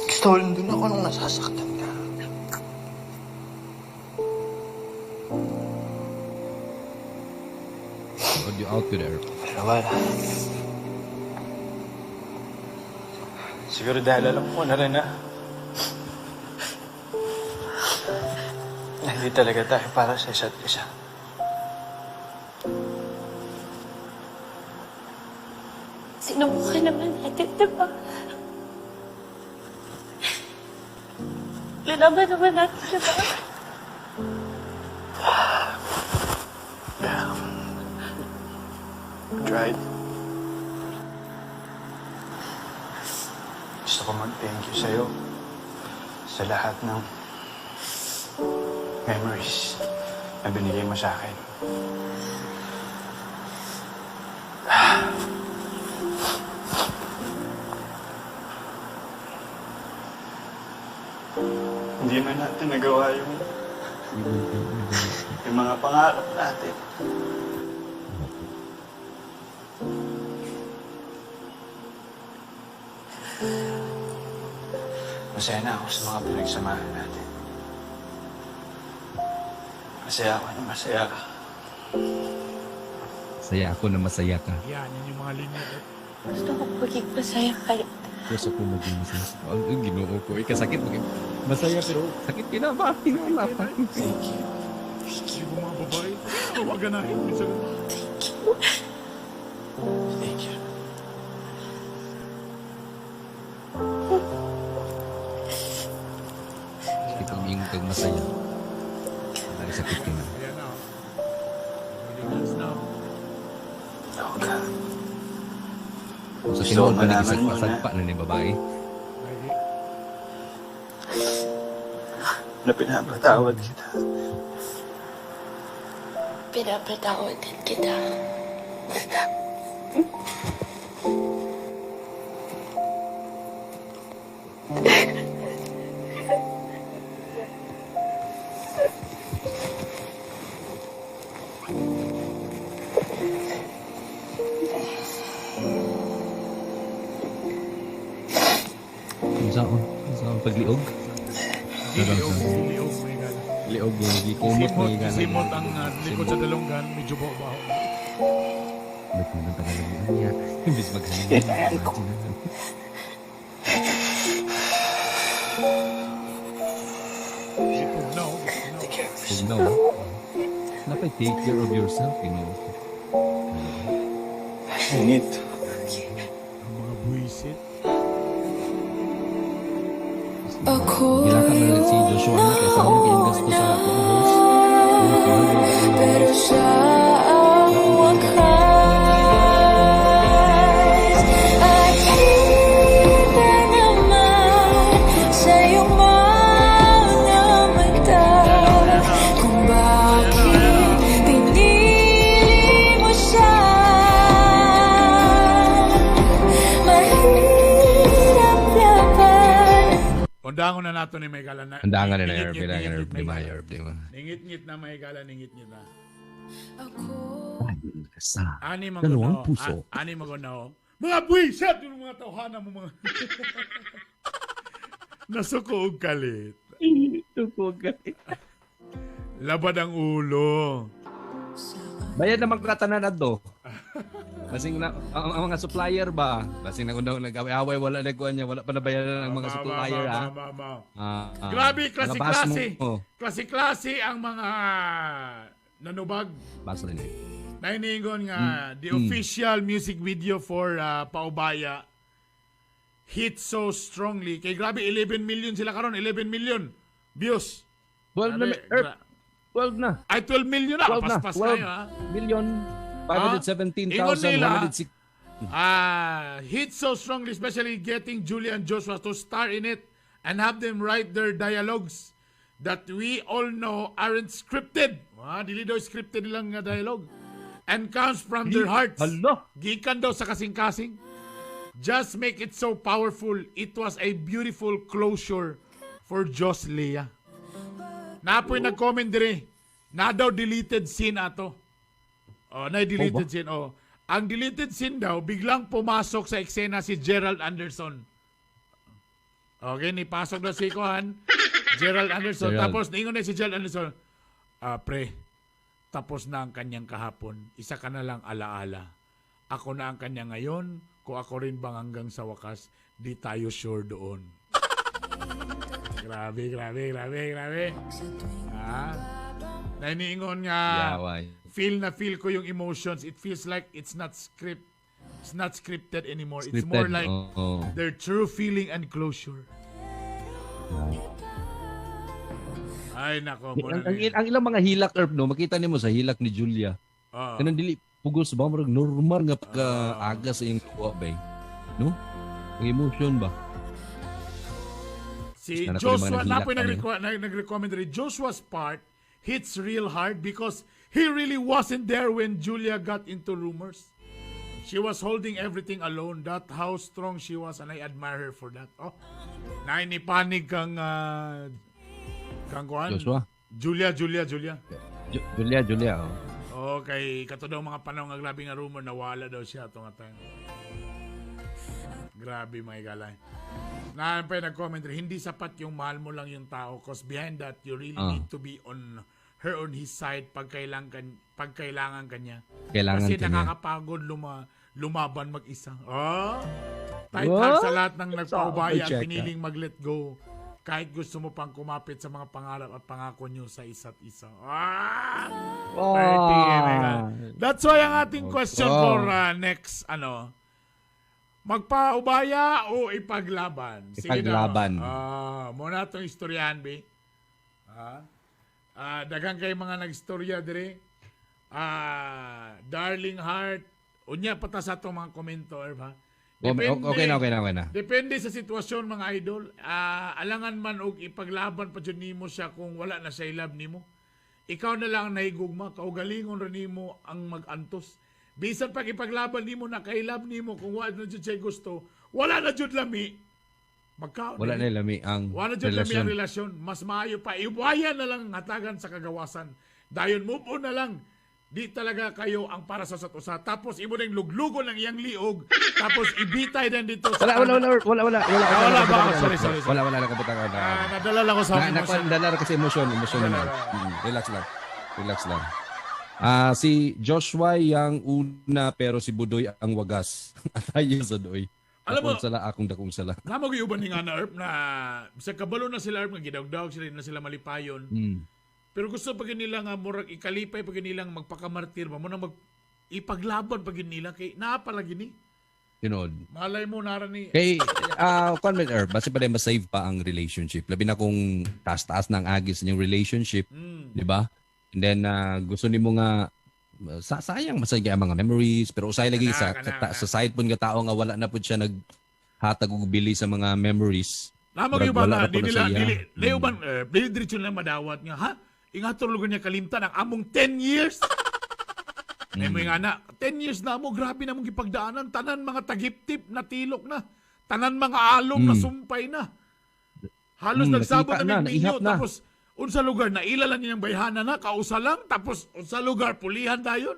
[SPEAKER 4] Gusto ko nandun ako nung nasasaktan ka.
[SPEAKER 1] Audio out to there.
[SPEAKER 4] Pero wala. Siguro dahil alam ko na rin na hindi talaga tayo para sa isa't isa.
[SPEAKER 3] Sinubukan naman natin, di ba? Linaban naman natin, di ba?
[SPEAKER 4] Yeah. Tried. Gusto ko mag-thank you sa'yo sa lahat ng memories na binigay mo sa akin. Hindi man natin nagawa yung mga pangarap natin. Masaya na ako sa mga pinagsamahan natin. Masaya ako na masaya ka.
[SPEAKER 1] Masaya ako na masaya ka.
[SPEAKER 2] Yan, yan yung mga linya.
[SPEAKER 3] Gusto ko maging masaya kahit
[SPEAKER 1] Gusto ko maging masaya. Ang ginoo ko. Ikasakit. Maging masaya pero sakit kinaba. Kinala pa.
[SPEAKER 4] Thank you.
[SPEAKER 2] Hindi ko mga babae. Huwag ganahin. Minsan,
[SPEAKER 4] Thank you.
[SPEAKER 1] Sakit ang iyong kag masaya. Wala, sakit ka na.
[SPEAKER 2] Ayan na. Oh. Holding hands now.
[SPEAKER 4] Ako ka.
[SPEAKER 1] Kung sa
[SPEAKER 4] Gusto
[SPEAKER 1] tinuod
[SPEAKER 4] ko
[SPEAKER 1] ba
[SPEAKER 4] malaman mo na-
[SPEAKER 1] nag-isagpa na ni babae?
[SPEAKER 2] Lagi.
[SPEAKER 4] Na pinapatawad kita.
[SPEAKER 3] Pinapatawad din kita.
[SPEAKER 1] Unsaon? Unsaon pagliog?
[SPEAKER 2] Giliog, giliog, may gala.
[SPEAKER 1] Liog yung gikumot
[SPEAKER 2] Simot,
[SPEAKER 1] may gana.
[SPEAKER 2] simot ang likod sa dalonggan, medyo baho-baho.
[SPEAKER 1] Ba't mo nang Tagalog yun niya? Imbis maghanap.
[SPEAKER 4] Kailangan ko.
[SPEAKER 2] Gipugnaw, gipugnaw.
[SPEAKER 4] Take care of yourself.
[SPEAKER 1] Pugnaw. Napay take care of yourself.
[SPEAKER 4] I need to.
[SPEAKER 2] Ang mga buwisit.
[SPEAKER 3] Ako
[SPEAKER 1] Gilaka man lang si Joshua na kaya sa mga kayong gasto sa akong host.
[SPEAKER 3] Pero siya ang wakas. At kita naman sa iyong mga mata kung bakit pinili mo siya. Mahirap laban.
[SPEAKER 2] Undangon na nato ni may gala na.
[SPEAKER 1] Andangan na na
[SPEAKER 2] Ningit-ngit,
[SPEAKER 1] herb, bilangan herb,
[SPEAKER 2] ningit-ngit,
[SPEAKER 1] di
[SPEAKER 2] may
[SPEAKER 1] ma
[SPEAKER 2] gala.
[SPEAKER 1] herb, di ma.
[SPEAKER 2] Ningit-ngit na may gala, ningit-ngit na.
[SPEAKER 3] Ako
[SPEAKER 1] Sa
[SPEAKER 2] Ani man
[SPEAKER 1] dalawang
[SPEAKER 2] gud na,
[SPEAKER 1] puso.
[SPEAKER 2] Ani man gud na, oh. Mga buwisit yung mga tawhana mo mga. Nasuko og kalit.
[SPEAKER 1] Suko kalit.
[SPEAKER 2] Labad ang ulo.
[SPEAKER 1] Bayad naman katanan adto. Basing na ang mga supplier ba? Basing na kuno nag-away wala na kuan niya, wala pa nabayaran ang mga
[SPEAKER 2] Ma,
[SPEAKER 1] supplier
[SPEAKER 2] ma,
[SPEAKER 1] ah.
[SPEAKER 2] ma, ma, ma.
[SPEAKER 1] Ah.
[SPEAKER 2] Grabe,
[SPEAKER 1] Mga
[SPEAKER 2] klase-klase.
[SPEAKER 1] bas mo.
[SPEAKER 2] Klase-klase ang mga nanubag.
[SPEAKER 1] Bas rin eh.
[SPEAKER 2] Nainiingon nga, the official music video for Paubaya hit so strongly. Kay grabe, 11 million sila karon, 11 million views.
[SPEAKER 1] 12 na,
[SPEAKER 2] Grabe,
[SPEAKER 1] Erp, 12 na.
[SPEAKER 2] Ay, 12 million na.
[SPEAKER 1] 12 na.
[SPEAKER 2] Paspas
[SPEAKER 1] 12
[SPEAKER 2] kayo, ha?
[SPEAKER 1] million
[SPEAKER 2] Ingon nila,
[SPEAKER 1] 517,106.
[SPEAKER 2] Hit so strongly, especially getting Julia and Joshua to star in it and have them write their dialogues that we all know aren't scripted. Ah, dili daw scripted lang nga dialogue. And comes from their hearts.
[SPEAKER 1] Hala!
[SPEAKER 2] Gikan daw sa kasing-kasing. Just make it so powerful. It was a beautiful closure for Jos Lea. Napoy nag-comment dire. Na daw deleted scene ato. Oh, na deleted scene. Oh. Ang deleted scene daw, biglang pumasok sa eksena si Gerald Anderson. Okay, nipasok na si kuan, Gerald Anderson.
[SPEAKER 1] Gerald.
[SPEAKER 2] Tapos, ningon na si Gerald Anderson, "Ah, pre, tapos na ang kanyang kahapon. Isa ka na lang alaala. Ako na ang kanya ngayon. Kung ako rin bang hanggang sa wakas, di tayo sure doon." Grabe, grabe, grabe, grabe. Ah. Nainiingon nga,
[SPEAKER 1] Yaway.
[SPEAKER 2] Feel na feel ko yung emotions. It feels like it's not script. It's not scripted anymore. It's
[SPEAKER 1] Scripted.
[SPEAKER 2] more like
[SPEAKER 1] Oo.
[SPEAKER 2] Their true feeling and closure. Ay, nako. Muna
[SPEAKER 1] Ang,
[SPEAKER 2] na yun.
[SPEAKER 1] ang ilang mga hilak, Erp, no, makita nimo sa hilak ni Julia.
[SPEAKER 2] Ah.
[SPEAKER 1] Kanang dili pugos ba, murag normal nga pagka-aga sa iyong luwa ba eh. No? Ang emotion ba?
[SPEAKER 2] Si
[SPEAKER 1] Sana ko yung mga
[SPEAKER 2] Joshua,
[SPEAKER 1] naghilak
[SPEAKER 2] napoy
[SPEAKER 1] ano.
[SPEAKER 2] nag-recommend rin, Joshua's part hits real hard because he really wasn't there when Julia got into rumors. She was holding everything alone. That how strong she was, and I admire her for that. Oh, nainipanig kang kuan?
[SPEAKER 1] Joshua?
[SPEAKER 2] Julia, Julia, Julia.
[SPEAKER 1] Julia, Julia. Oh.
[SPEAKER 2] Okay, kato daw mga panahon nga grabe nga rumor, nawala daw siya ato nga time. Grabe, mga galay. Naan pa yung nag-comment rin, hindi sapat yung mahal mo lang yung tao, 'cause behind that, you really need to be on her, on his side pag kailangan ka niya.
[SPEAKER 1] Kailangan
[SPEAKER 2] Kasi
[SPEAKER 1] ka niya.
[SPEAKER 2] nakakapagod lumaban mag-isa. Oh! Tight hug sa lahat ng nagpaubaya at
[SPEAKER 1] Check, ah.
[SPEAKER 2] piniling mag-let go. Kahit gusto mo pang kumapit sa mga pangarap at pangako nyo sa isa't isa. Ah!
[SPEAKER 1] Oh.
[SPEAKER 2] 30. That's why ang ating question
[SPEAKER 1] Oh.
[SPEAKER 2] for next, ano, magpaubaya o ipaglaban? Sige na.
[SPEAKER 1] Ipaglaban.
[SPEAKER 2] Ah, muna itong istoryahan, be. Ah, ah, daghang kay mga nagstorya dire. Ah, Darling Heart. Unya pa ta sa atong mga komento, Erv, ha?
[SPEAKER 1] Okay na, okay na, okay na.
[SPEAKER 2] Depende sa sitwasyon, mga idol. Ah, alangan man og ipaglaban pa jud nimo siya kung wala na siya love nimo. Ikaw na lang ang nahigugma, kaugalingon ra nimo ang mag-antos. Bisan pag ipaglaban nimo na kay love nimo, kung wala na jud siya gusto, wala na jud lami. Magkaon
[SPEAKER 1] Wala na lami ang
[SPEAKER 2] Wala jud lami
[SPEAKER 1] relasyon.
[SPEAKER 2] ang relasyon. Mas maayo pa ibuhayan na lang ang hatagan sa kagawasan. Dayon move on na lang. Di talaga kayo ang para sa isa't usa. Tapos imo ning luglugon ang iyang liog. Tapos ibitay din dito sa
[SPEAKER 1] Wala, wala, wala, wala, wala, wala.
[SPEAKER 2] Ah, wala ba? Oh, sorry, sorry, sorry.
[SPEAKER 1] Wala, wala, nakabutang ako.
[SPEAKER 2] Ah, nadala lang ko sa
[SPEAKER 1] Na,
[SPEAKER 2] emotion.
[SPEAKER 1] na, dala kasi emotion, emotion naman. Relax lang. Relax lang. Ah, si Joshua yang una pero si Budoy ang wagas. Atayo sa doy.
[SPEAKER 2] Alam mo-
[SPEAKER 1] Akong sala, akong dakong sala.
[SPEAKER 2] Namo gyud ni nga na, Erp, na sa kabalo na sila, Erp, nga gidawgdawg sila, di na sila malipayon. Pero gusto pa gyud nila nga murag ikalipay pa gyud nilang magpakamartir ba mo na mag ipaglaban pa gyud nila kay naa pa lagi ni.
[SPEAKER 1] Tinuod.
[SPEAKER 2] Malay mo nara ni
[SPEAKER 1] Kay kuan man, Erp, basta pa rin ma-save pa ang relationship. Labi na kung taas-taas na ang agis inyong relationship, di ba? And then gusto nimo nga sayang masaya ang mga memories, pero usay lagi
[SPEAKER 2] Kana,
[SPEAKER 1] sa
[SPEAKER 2] kana,
[SPEAKER 1] sa,
[SPEAKER 2] kana.
[SPEAKER 1] sa side pud nga tao nga wala na pud siya naghatag og bili sa mga memories.
[SPEAKER 2] Namo
[SPEAKER 1] Murag
[SPEAKER 2] gyud ba
[SPEAKER 1] wala
[SPEAKER 2] nga
[SPEAKER 1] na po
[SPEAKER 2] di
[SPEAKER 1] na
[SPEAKER 2] nila
[SPEAKER 1] sa iya.
[SPEAKER 2] dili layo ban dili diretso nila madawat nga ha ingator lugar niya kalimtan ang among 10 years. Mo nga na, 10 years na mo, grabe na mong gipagdaanan. Tanan mga tagiptip na tilok na. Tanan mga alom na sumpay na. Halos nagsabot
[SPEAKER 1] nakita
[SPEAKER 2] na
[SPEAKER 1] na,
[SPEAKER 2] mig minyo.
[SPEAKER 1] naihap na.
[SPEAKER 2] Tapos, unsa lugar, naila lang niyang bayhana na, kausa lang. Tapos, unsa lugar, pulihan dayon.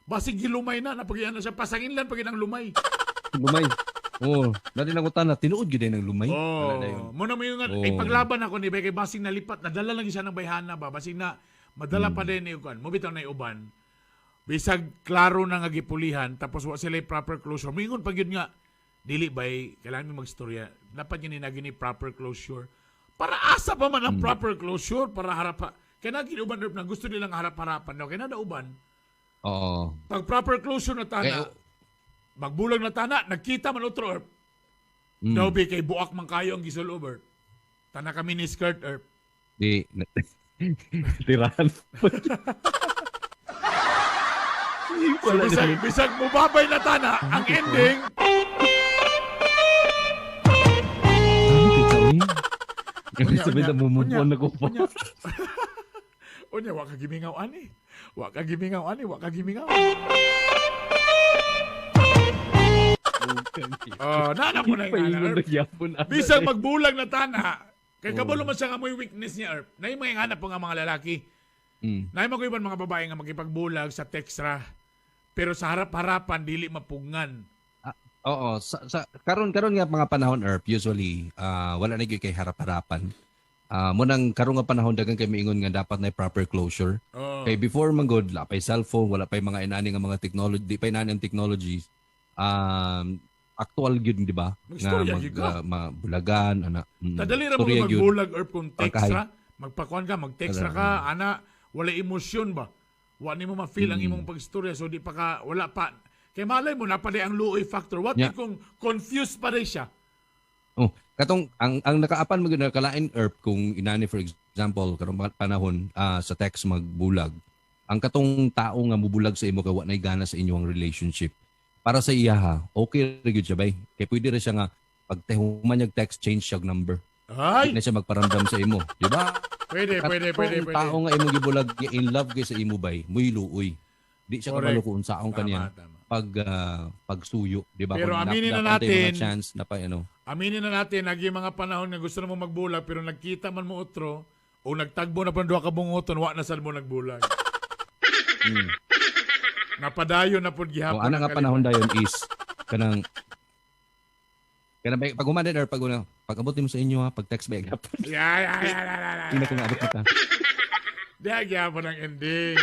[SPEAKER 2] Basig gilumay na, napagyan na siya. Pasangin lang pag ang lumay.
[SPEAKER 1] Lumay. Oh, dali lang ko na tinuod gyud ng lumay. Wala na yun.
[SPEAKER 2] Oh, muna mo yung
[SPEAKER 1] Oh.
[SPEAKER 2] ay paglaban ako ni kay basing nalipat, nadala lang siya ng bayhana ba, basing na madala pa din ni ukan. Mo bitaw na uban. Bisag klaro na nga gipulihan tapos wa sila proper closure. Moingon pa gyud nga dili bay kailangan mi magstorya. Dapat yun ni ni proper closure. Para asa pa man ang proper closure para harap kay na uban na gusto nilang harap-harapan daw kay na uban.
[SPEAKER 1] Oo.
[SPEAKER 2] Pag proper closure na tana,
[SPEAKER 1] Kay-
[SPEAKER 2] magbulag na tana, nagkita man otro, Erp. Daw be kay buak man kayo ang gisulob, Erp. Tana kami ni skirt, Erp.
[SPEAKER 1] Di tirahan.
[SPEAKER 2] So, bisag mubabay na tana, ang ending,
[SPEAKER 1] Unya, sabi na mumove
[SPEAKER 2] unya,
[SPEAKER 1] on na ko po.
[SPEAKER 2] Unya, unya, wa ka gimingaw ani. Wa ka gimingaw ani, wa ka gimingaw. Oh, nana mo na yung ana,
[SPEAKER 1] Paingon
[SPEAKER 2] Erp.
[SPEAKER 1] na gyapon.
[SPEAKER 2] Bisag magbulag na tana, kay kabalo man siya nga mo'y weakness niya, Erp. Nay mga hanap po nga mga lalaki. Nay mo ko ibang mga babae nga makipagbulag sa text ra. Pero sa harap-harapan dili mapugngan.
[SPEAKER 1] Oo, sa karon karon nga mga panahon, Erp, usually wala na gyud kay harap-harapan. Mo nang karon nga panahon daghan kay miingon nga dapat na proper closure.
[SPEAKER 2] Oh.
[SPEAKER 1] Kay before man gud, wala pay cellphone, wala pay mga inani nga mga technology, di pa inani ang technologies. Actual gyud, di ba? Nga
[SPEAKER 2] Magstorya gyud ka.
[SPEAKER 1] Mabulagan ana.
[SPEAKER 2] Tadali ra mo
[SPEAKER 1] Storya gyud.
[SPEAKER 2] magbulag or kung text
[SPEAKER 1] Pagkahay.
[SPEAKER 2] ra, magpakuan ka, mag-text ra ka, ana, wala emosyon ba? Wa nimo ma-feel ang imong pagstorya so di pa ka wala pa. Kay malay mo na pa ang luoy factor. What if kung confused pa rin siya?
[SPEAKER 1] Oh, katong ang nakaapan mo gyud nakalain, Erp, kung inani, for example, karong mga panahon sa text magbulag. Ang katong tao nga mubulag sa imo kay wa nay gana sa inyong relationship. Para sa iya ha, okay ra gyud siya bay. Kay pwede ra siya nga pag human niyag text, change siya og number.
[SPEAKER 2] Ay,
[SPEAKER 1] Di na siya magparamdam sa imo, di ba?
[SPEAKER 2] Pwede, pwede, pwede,
[SPEAKER 1] Katong
[SPEAKER 2] pwede.
[SPEAKER 1] tao nga imong gibulag nga in love kay sa imo bay, muy luoy. Di siya
[SPEAKER 2] Correct.
[SPEAKER 1] kabalo kung unsaon
[SPEAKER 2] Tama,
[SPEAKER 1] kaniya
[SPEAKER 2] tama.
[SPEAKER 1] pag pagsuyo, di ba?
[SPEAKER 2] Pero
[SPEAKER 1] Kung
[SPEAKER 2] aminin na
[SPEAKER 1] dapat tayo mga
[SPEAKER 2] natin-
[SPEAKER 1] chance na pa ano.
[SPEAKER 2] Aminin na natin, naging mga panahon nga gusto na mo magbulag pero nagkita man mo otro o nagtagbo na pa ng duha ka bunguton, wa na sad mo nagbulag. Napadayon na pud gihapon.
[SPEAKER 1] O ana
[SPEAKER 2] ang
[SPEAKER 1] nga panahon dayon is kanang kanang pag human or pag una, pag abot nimo sa inyo ha, pag text ba gapon.
[SPEAKER 2] Yeah, yeah, yeah, yeah, yeah, yeah.
[SPEAKER 1] Hindi na kung abot na ta.
[SPEAKER 2] Diya gihapon ang ending.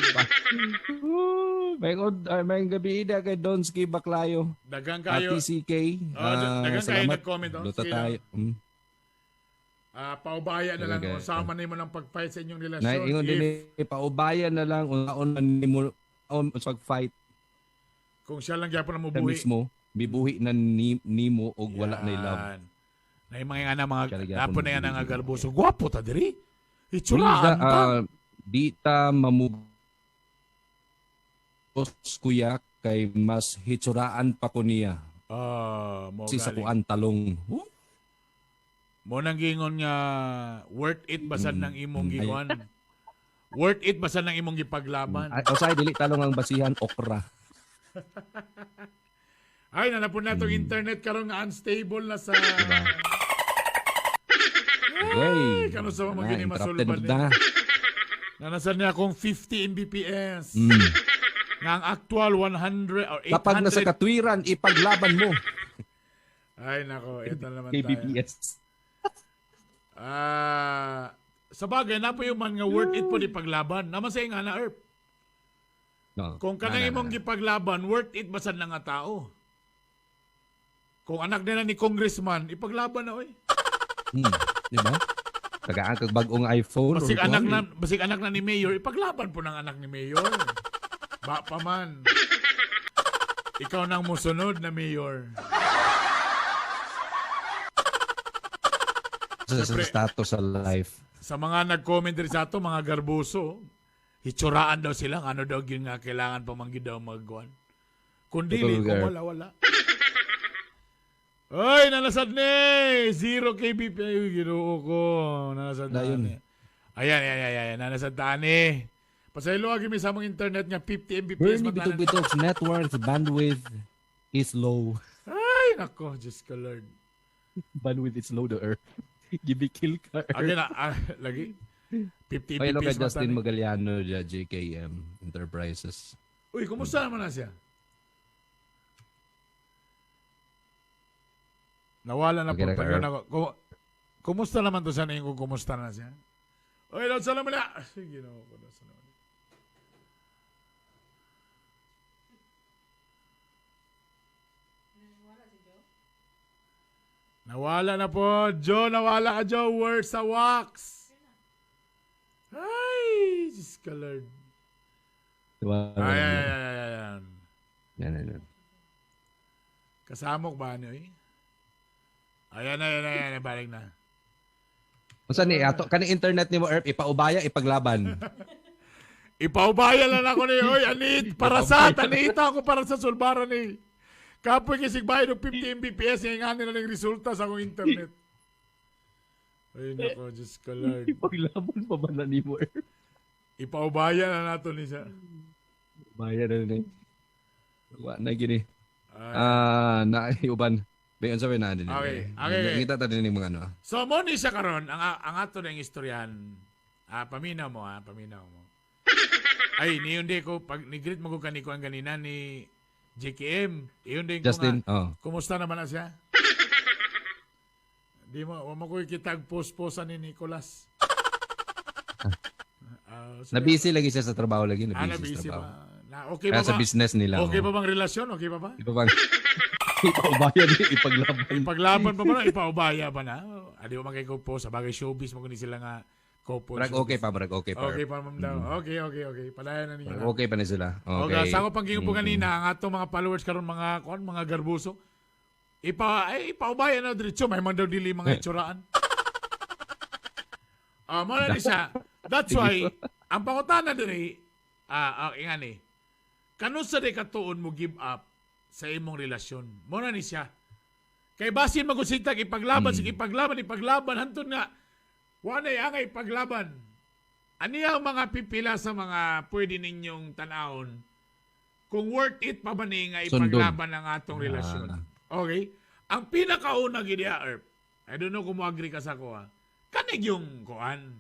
[SPEAKER 1] May may gabi ida kay Donski Baclayo.
[SPEAKER 2] Dagang kayo.
[SPEAKER 1] At TCK.
[SPEAKER 2] Oh, dagang kayo
[SPEAKER 1] salamat.
[SPEAKER 2] nag-comment, oh.
[SPEAKER 1] Luta
[SPEAKER 2] Sige
[SPEAKER 1] tayo.
[SPEAKER 2] Paubaya na lang
[SPEAKER 1] Okay.
[SPEAKER 2] kung sama nimo ng pag-fight sa inyong relasyon.
[SPEAKER 1] Na ingon din
[SPEAKER 2] If,
[SPEAKER 1] eh, paubaya na lang unsaon man nimo on sa pag-fight
[SPEAKER 2] kung siya lang gihapon ang
[SPEAKER 1] sa
[SPEAKER 2] mubuhi.
[SPEAKER 1] mismo, mibuhi na ni, nimo og wala na love.
[SPEAKER 2] Yan. Na yung mga nga mga
[SPEAKER 1] Siya lang gihapon
[SPEAKER 2] napon na yan
[SPEAKER 1] mubuhi.
[SPEAKER 2] ang garboso. Gwapo ta diri.
[SPEAKER 1] Please,
[SPEAKER 2] Itsuraan ta.
[SPEAKER 1] di ta mamugos kuya kay mas hitsuraan pa ko niya.
[SPEAKER 2] Ah, mo
[SPEAKER 1] Si sa
[SPEAKER 2] galing.
[SPEAKER 1] kuan talong. Huh?
[SPEAKER 2] Mo nang gingon nga worth it basan ng imong
[SPEAKER 1] Ay.
[SPEAKER 2] gikuan. Worth it basan ng imong gipaglaban.
[SPEAKER 1] Ay, usay dili talong ang basihan okra.
[SPEAKER 2] Ay, nanapon na tong internet karon nga unstable na sa
[SPEAKER 1] Diba? Hey,
[SPEAKER 2] kano sa mga gini
[SPEAKER 1] interrupted
[SPEAKER 2] masulbad
[SPEAKER 1] na.
[SPEAKER 2] Nanasan niya akong 50 Mbps. Nga ang actual 100 or 800.
[SPEAKER 1] Kapag nasa katwiran, ipaglaban mo.
[SPEAKER 2] Ay nako, ito na naman tayo.
[SPEAKER 1] KBPS.
[SPEAKER 2] Sa bagay na po yung man nga worth it po di paglaban. Naman sa nga na Erp.
[SPEAKER 1] No.
[SPEAKER 2] Kung kanang
[SPEAKER 1] Na, na,
[SPEAKER 2] imong
[SPEAKER 1] na, na.
[SPEAKER 2] gipaglaban, worth it basan na nga tao. Kung anak nila ni congressman, ipaglaban na oy.
[SPEAKER 1] Di ba? Tagaan kag bag-ong iPhone.
[SPEAKER 2] Basig
[SPEAKER 1] or
[SPEAKER 2] anak
[SPEAKER 1] kuwan,
[SPEAKER 2] na, basig anak na ni mayor, ipaglaban po ng anak ni mayor. Ba pa man. Ikaw nang musunod na mayor.
[SPEAKER 1] Sa
[SPEAKER 2] Siyempre.
[SPEAKER 1] status sa life.
[SPEAKER 2] Sa mga nag-comment diri sa ato, mga garbuso, hitsuraan daw sila, ano daw yun nga kailangan pa man gyud daw magkuan. Kung dili,
[SPEAKER 1] Totoo,
[SPEAKER 2] kung
[SPEAKER 1] girl.
[SPEAKER 2] wala, wala. Ay, nanasad ni! 0 kbp. Ay, ginoo ko. Nanasad na.
[SPEAKER 1] Dayon.
[SPEAKER 2] ni. Ayan, ayan, ayan, ayan. Nanasad ta ni. Pasaylo agi mi sa among internet nga 50 Mbps.
[SPEAKER 1] Bernie
[SPEAKER 2] matanan.
[SPEAKER 1] Bitog-Bitog's net worth bandwidth is low.
[SPEAKER 2] Ay, nako, Diyos ko Lord.
[SPEAKER 1] Bandwidth is low the earth. Gibikil ka. Earth.
[SPEAKER 2] Again, lagi. 50
[SPEAKER 1] Ay, hello kay
[SPEAKER 2] Mbps
[SPEAKER 1] Justin
[SPEAKER 2] matanan.
[SPEAKER 1] Magallano, JKM Enterprises.
[SPEAKER 2] Uy, kumusta naman na siya? Nawala na
[SPEAKER 1] Okay
[SPEAKER 2] po.
[SPEAKER 1] na ka,
[SPEAKER 2] Pag
[SPEAKER 1] Erp.
[SPEAKER 2] na, kumusta naman to sa kung kumusta na siya? Uy, daw sa naman na. Sige na ako. Daw sa naman. Nawala na po. Joe, nawala ka, Joe. Where's sa wax? Ay, Diyos ka, Lord.
[SPEAKER 1] Diba?
[SPEAKER 2] Ay, ay, ay, ay, ay, ay.
[SPEAKER 1] Yan, yan, yan.
[SPEAKER 2] Kasamok ba ano eh? Ayan, ayan, ayan, ayan, balik na.
[SPEAKER 1] Unsa ni ato kani internet nimo Erp ipaubaya ipaglaban.
[SPEAKER 2] Ipaubaya lang ako ni Oy, anit, para sa, tanita ako para sa sulbaran ni. Kapoy kisig bayad og 50 Mbps, ngayon nga nila ng resulta sa akong internet. Ay, nako, Diyos ko, Lord.
[SPEAKER 1] Ipaglaban pa ba na nimo Erp?
[SPEAKER 2] Ipaubaya na nato ni siya.
[SPEAKER 1] Ubaya na ni. Wa na gini.
[SPEAKER 2] Ay.
[SPEAKER 1] Na uban. Bayon sa na din.
[SPEAKER 2] Okay, okay.
[SPEAKER 1] Kita ta din mga ano.
[SPEAKER 2] So, mo ni siya karon ang ato na yung istoryahan. Paminaw mo, paminaw mo. Ay, niyon di ko pag ni-greet mo ko kaniko ang ganina ni JKM. Iyon din ko
[SPEAKER 1] Justin,
[SPEAKER 2] nga.
[SPEAKER 1] oh.
[SPEAKER 2] Kumusta naman na siya? Di mo, wa mo ko kitag post-post ni Nicolas. So,
[SPEAKER 1] Nabisi lagi siya sa trabaho lagi,
[SPEAKER 2] ah,
[SPEAKER 1] nabisi sa
[SPEAKER 2] nabisi
[SPEAKER 1] trabaho.
[SPEAKER 2] ba? Na, okay
[SPEAKER 1] Kaya
[SPEAKER 2] ba
[SPEAKER 1] sa
[SPEAKER 2] ba?
[SPEAKER 1] business nila.
[SPEAKER 2] Okay
[SPEAKER 1] oh.
[SPEAKER 2] pa bang relasyon? Okay pa ba?
[SPEAKER 1] Iba bang ipaubayan, ipaglaban.
[SPEAKER 2] Ipaglaban pa ba na? Ipaubaya ba na? Adi mo man kay ko sa bagay showbiz mo kundi sila nga couple.
[SPEAKER 1] Murag okay pa, murag okay pa.
[SPEAKER 2] Okay pa ma'am daw. Okay. Padayon na ninyo.
[SPEAKER 1] Murag
[SPEAKER 2] Na.
[SPEAKER 1] okay pa na sila.
[SPEAKER 2] Okay.
[SPEAKER 1] Okay.
[SPEAKER 2] Sa ako pang po kanina, ang atong mga followers karon mga kuan, mga garbuso. Ipaubaya na diretso may man daw dili mga itsuraan. Ah, mo na ni siya. That's why ang pangutana diri ingani. Kanus sa di katuon mo give up sa imong relasyon? Mo na ni siya. Kay basin magusitag ipaglaban, sige ipaglaban, ipaglaban hantod nga wa na angay ipaglaban. Ani ang mga pipila sa mga pwede ninyong tan-awon kung worth it pa ba ni nga
[SPEAKER 1] Sundon.
[SPEAKER 2] ipaglaban ang atong relasyon?
[SPEAKER 1] Ah.
[SPEAKER 2] Okay? Ang pinakauna gid ya, Erp. I don't know kung mo-agree ka sa ko ha. Kanig yung kuan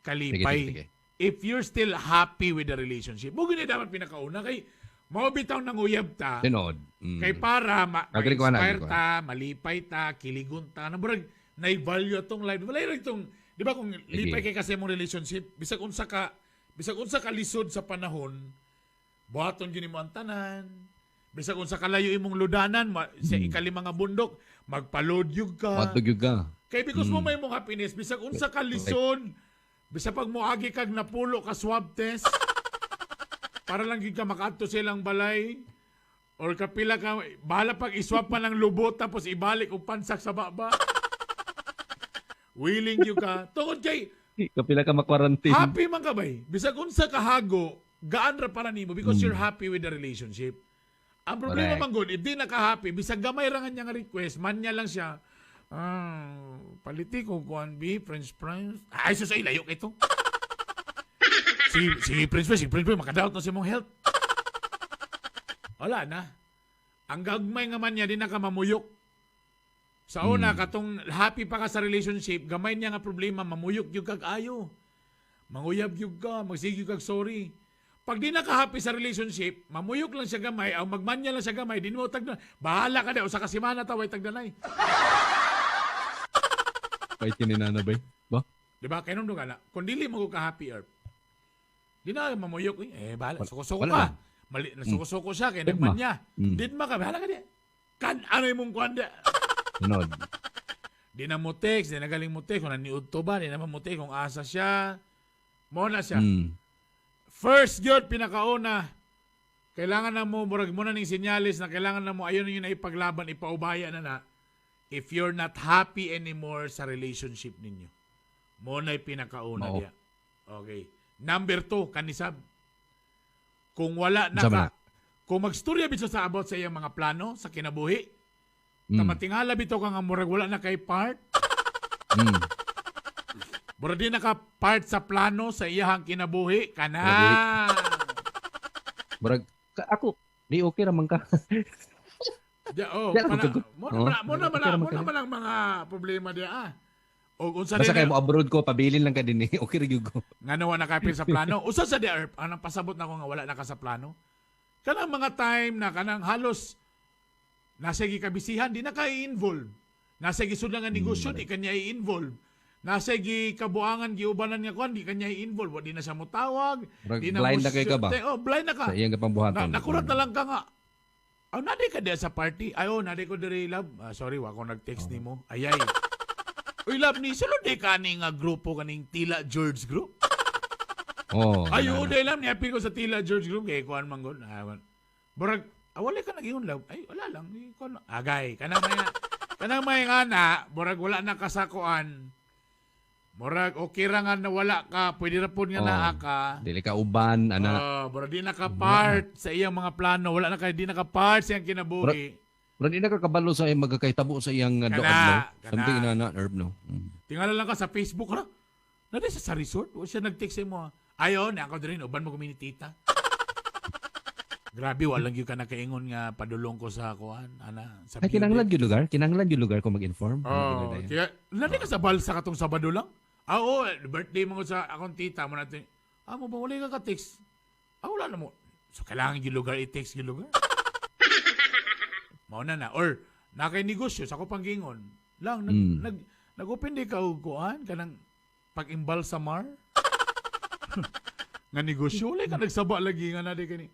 [SPEAKER 2] kalipay.
[SPEAKER 1] Sige, sige, sige.
[SPEAKER 2] If you're still happy with the relationship, mo gini dapat pinakauna kay mao bitaw nang uyab ta.
[SPEAKER 1] Tinod.
[SPEAKER 2] Kay para
[SPEAKER 1] Agree ko na,
[SPEAKER 2] ma-inspire
[SPEAKER 1] agree ko na.
[SPEAKER 2] ta, malipay ta, kiligon ta, na murag na-value atong life. Wala rin itong, di ba kung lipay kay kasi mong relationship, bisag unsa ka lisod sa panahon, buhaton gyud nimo ang tanan. Bisag unsa kalayo imong ludanan, sa ikalima nga bundok, magpalodyog ka.
[SPEAKER 1] Matug yun ka.
[SPEAKER 2] Kay because mo may mong happiness, bisag unsa ka lisod, bisag pag moagi kag napulo ka swab test, para lang gyud ka makaadto sa ilang balay, or kapila ka, bahala pag iswab pa ng lubot tapos ibalik og pansak sa baba. Willing gyud ka. Tungod kay
[SPEAKER 1] Kapila ka makwarantine.
[SPEAKER 2] happy man ka bay. Bisag unsa ka hago, gaan ra para nimo because you're happy with the relationship. Ang problema
[SPEAKER 1] Correct.
[SPEAKER 2] man gud, if di na ka happy, bisag gamay ra nga niya nga request, man niya lang siya. Ah, paliti ko kuan bi french fries. Ay sus ay layo kay to. Si French fries, si French fries makadaot na sa imong health. Wala na. Ang gagmay nga man niya di na ka mamuyok. Sa una, katong happy pa ka sa relationship, gamay niya nga problema, mamuyok gyud kag ayo. Manguyab gyud ka, magsige kag sorry. Pag di na ka happy sa relationship, mamuyok lang siya gamay, o magmanya lang siya gamay, di mo tagdan. Bahala ka na, usa ka semana ta way tagdanay.
[SPEAKER 1] Pait ni Nana bay. Ba?
[SPEAKER 2] Di ba? Kaya nung na, kung dili mo ka happy, Erp, di na mamuyok. Eh, bahala. Suko-suko
[SPEAKER 1] Wala
[SPEAKER 2] ka.
[SPEAKER 1] lang.
[SPEAKER 2] Mali, nasuko-suko siya, kaya
[SPEAKER 1] Deadma.
[SPEAKER 2] nagmanya. Didma ka, bahala ka di. Kan, ano imong kuan di?
[SPEAKER 1] Tinod.
[SPEAKER 2] Di na mo text, di na galing mo text, kung naniudto ba, di na mo text, kung asa siya. Mo na siya. First gyud pinakauna, kailangan na mo, murag mo na ning senyales na kailangan na mo, ayun yun na ipaglaban, ipaubaya na na, if you're not happy anymore sa relationship ninyo. Mo na pinakauna
[SPEAKER 1] Mao.
[SPEAKER 2] diya. Okay. Number 2, kanisab. Kung wala na
[SPEAKER 1] Unsa man
[SPEAKER 2] ka,
[SPEAKER 1] na?
[SPEAKER 2] kung magstorya bitaw sa about sa iyang mga plano sa kinabuhi, tamatingala bitaw ka nga murag wala na kay part, murag di na ka part sa plano sa iyang kinabuhi, kana.
[SPEAKER 1] Murag ako, di okay ra man ka.
[SPEAKER 2] Di, oh,
[SPEAKER 1] Di ako
[SPEAKER 2] pana,
[SPEAKER 1] kagot.
[SPEAKER 2] mo na
[SPEAKER 1] Oo.
[SPEAKER 2] mo na
[SPEAKER 1] Okay ra man
[SPEAKER 2] mo
[SPEAKER 1] ka
[SPEAKER 2] na
[SPEAKER 1] ni.
[SPEAKER 2] man ang mga problema diya ah. O unsa
[SPEAKER 1] Basta
[SPEAKER 2] din
[SPEAKER 1] kay mo abroad ko, pabilin lang ka din eh. Okay ra gyud ko.
[SPEAKER 2] ngano wa nakapil sa plano. Usa sa di Erp, anang pasabot na ko nga wala na ka sa plano. Kanang mga time na kanang halos nasa gikabisihan di na ka i-involve. Nasa gisudlan nga negosyo di kanya i-involve. Nasa gikabuangan giubanan nga kuan di kanya i-involve. Wa di na siya motawag.
[SPEAKER 1] Murag
[SPEAKER 2] Di na
[SPEAKER 1] blind
[SPEAKER 2] mo
[SPEAKER 1] na kay ka ba?
[SPEAKER 2] Oh, blind na ka.
[SPEAKER 1] Sa iyang gapambuhaton.
[SPEAKER 2] Na, nakurat na lang ka nga. Oh, nadi ka diya sa party. Ay, oh, nadi ko diri, love. Ah, sorry, wa ko nag-text nimo. Ayay. Uy, love, ni sulod di ka ni nga grupo kaning Tila George Group.
[SPEAKER 1] Oh.
[SPEAKER 2] Ay,
[SPEAKER 1] ana,
[SPEAKER 2] oo,
[SPEAKER 1] ana.
[SPEAKER 2] dahil lang, niapil ko sa Tila George Group, kay kuan man gud. Ah, kuan. Murag, wala ka nag-ingon, love. Ay, wala lang. Eh, kuan lang. Agay, kanang may nga na, murag wala na kasakuan. Murag, okay ra nga na wala ka, pwede ra pod nga
[SPEAKER 1] Oh.
[SPEAKER 2] naa ka.
[SPEAKER 1] Dili ka uban ana.
[SPEAKER 2] Ah, murag di na ka part sa iyang mga plano, wala na ka, di na ka part sa iyang kinabuhi.
[SPEAKER 1] Murag di na ka kabalo sa iyang magkakaitabo sa iyang
[SPEAKER 2] Kana,
[SPEAKER 1] doon no.
[SPEAKER 2] kana.
[SPEAKER 1] Something na na herb no.
[SPEAKER 2] Tingala lang ka sa Facebook, ha? Nadi sa resort, wa siya nag-text sa imo. Ha? Ayon, ako din, uban mo kami ni tita. Grabe, walang gyud ka nakaingon nga padulong ko sa kuan, ana, sa
[SPEAKER 1] Ay
[SPEAKER 2] view
[SPEAKER 1] kinahanglan
[SPEAKER 2] deck.
[SPEAKER 1] gyud lugar, kinahanglan gyud lugar ko mag-inform.
[SPEAKER 2] Oh, kaya, nadi ka sa balsa katong Sabado lang? Ah, oo, birthday mo ko sa akong tita mo natin. Ah, mo ba wala ka ka-text? Ah, wala na mo. So, kailangan yung lugar, i-text yung lugar. Mao na na. Or, na kay negosyo, sa ko panggingon, lang, nag-open di ka og kuan, kanang pag-imbalsamar. Nga negosyo, wala ka nagsaba lagi nga na di kani.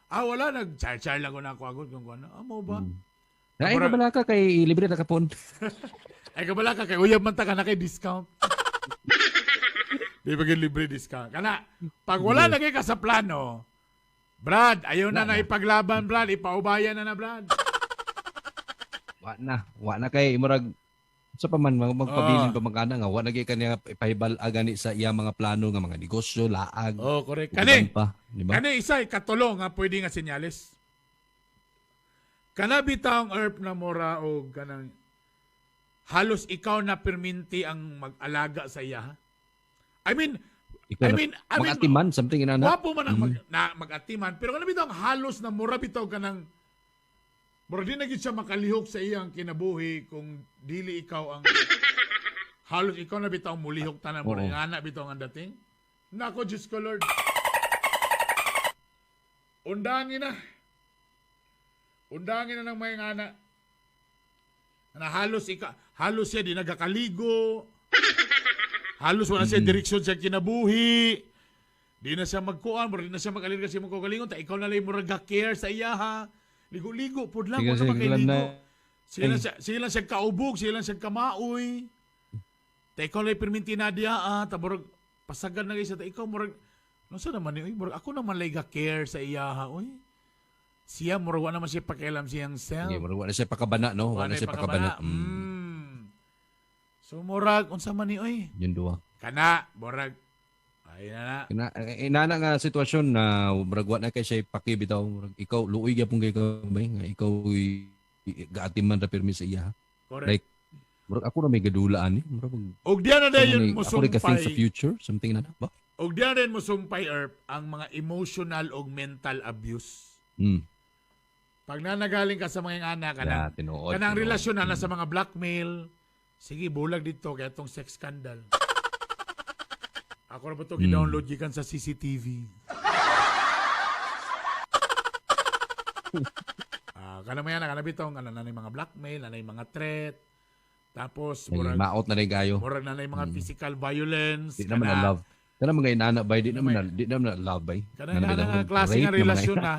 [SPEAKER 2] Ah, wala, nag-char-char lang ko na ako agad kung kuan. Ah, mo ba?
[SPEAKER 1] Ay, kabala ka kay libre na kapon.
[SPEAKER 2] Ay, kabala ka kay uyab man ta ka na kay discount. Di ba libre discount? Kana, pag wala na kay ka sa plano, Brad, ayaw na na ipaglaban, Brad. Ipaubayan na na, Brad.
[SPEAKER 1] Wa na kay murag sa pa man magpabilin pa man kana nga wa na gyud kaniya ipahibal gani sa iya mga plano nga mga negosyo, laag.
[SPEAKER 2] Oh, correct. Kani,
[SPEAKER 1] pa, di ba?
[SPEAKER 2] Kani isa ikatulo nga pwede nga senyales. Kana bitawng herb na mura o kanang halos ikaw na perminti ang mag-alaga sa iya. Ha? I mean,
[SPEAKER 1] ikaw
[SPEAKER 2] I mean,
[SPEAKER 1] mag-atiman, something inana.
[SPEAKER 2] Wapo man ang mag-atiman, pero kana bitawng halos na mura bitaw kanang mura di na gid siya makalihok sa iyang kinabuhi kung dili ikaw ang halos ikaw na bitaw mulihok tanan mura ingana bitaw ang dating. Nako, Diyos ko Lord. Undangin na. Undangin na ng mga ingana. Na halos ika, halos siya di nagakaligo. Halos wala siya direksyon sa kinabuhi. Di na siya magkuan, mura di na siya mag-alirga sa imong kaugalingon. Ta ikaw na lang mura ga-care sa iya ha. Ligo-ligo pud lang, wala makailigo. Sige lang siya kaubog, sige lang siya kamaoy. Ta ikaw lang pirminti na diya ah, ta murag pasagad na isa ta ikaw murag unsa naman ni oy, murag ako naman lay ga-care sa iya ha oy. Siya murag wa naman siya pakialam siyang self.
[SPEAKER 1] Sige, murag wa na siya pakabana no, wa na siya pakabana.
[SPEAKER 2] So murag unsa man ni oy?
[SPEAKER 1] Yun duwa.
[SPEAKER 2] Kana murag ay na.
[SPEAKER 1] Kana inana nga sitwasyon na murag wa na kay siya paki bitaw murag ikaw luoy gyapon kay ka bay nga ikaw gaatiman ra pirmi sa iya.
[SPEAKER 2] Correct.
[SPEAKER 1] Like murag ako na may gadulaan ni murag
[SPEAKER 2] og diyan na dayon
[SPEAKER 1] mo
[SPEAKER 2] mosumpay
[SPEAKER 1] sa future something na ba.
[SPEAKER 2] Og diyan rin mosumpay Erp ang mga emotional og mental abuse. Pag nanagaling ka sa mga anak kanang kanang relasyon na sa mga blackmail, sige bulag dito kay atong sex scandal. Ako na ba ito gidownload gikan sa CCTV? Kana maya na kana bitong kana na mga blackmail, na mga threat. Tapos murag
[SPEAKER 1] maot na rin kayo.
[SPEAKER 2] Murag na mga physical violence.
[SPEAKER 1] Di naman na love. Kana mga inana bay di naman na love bay.
[SPEAKER 2] Kana na klase nga relasyon na.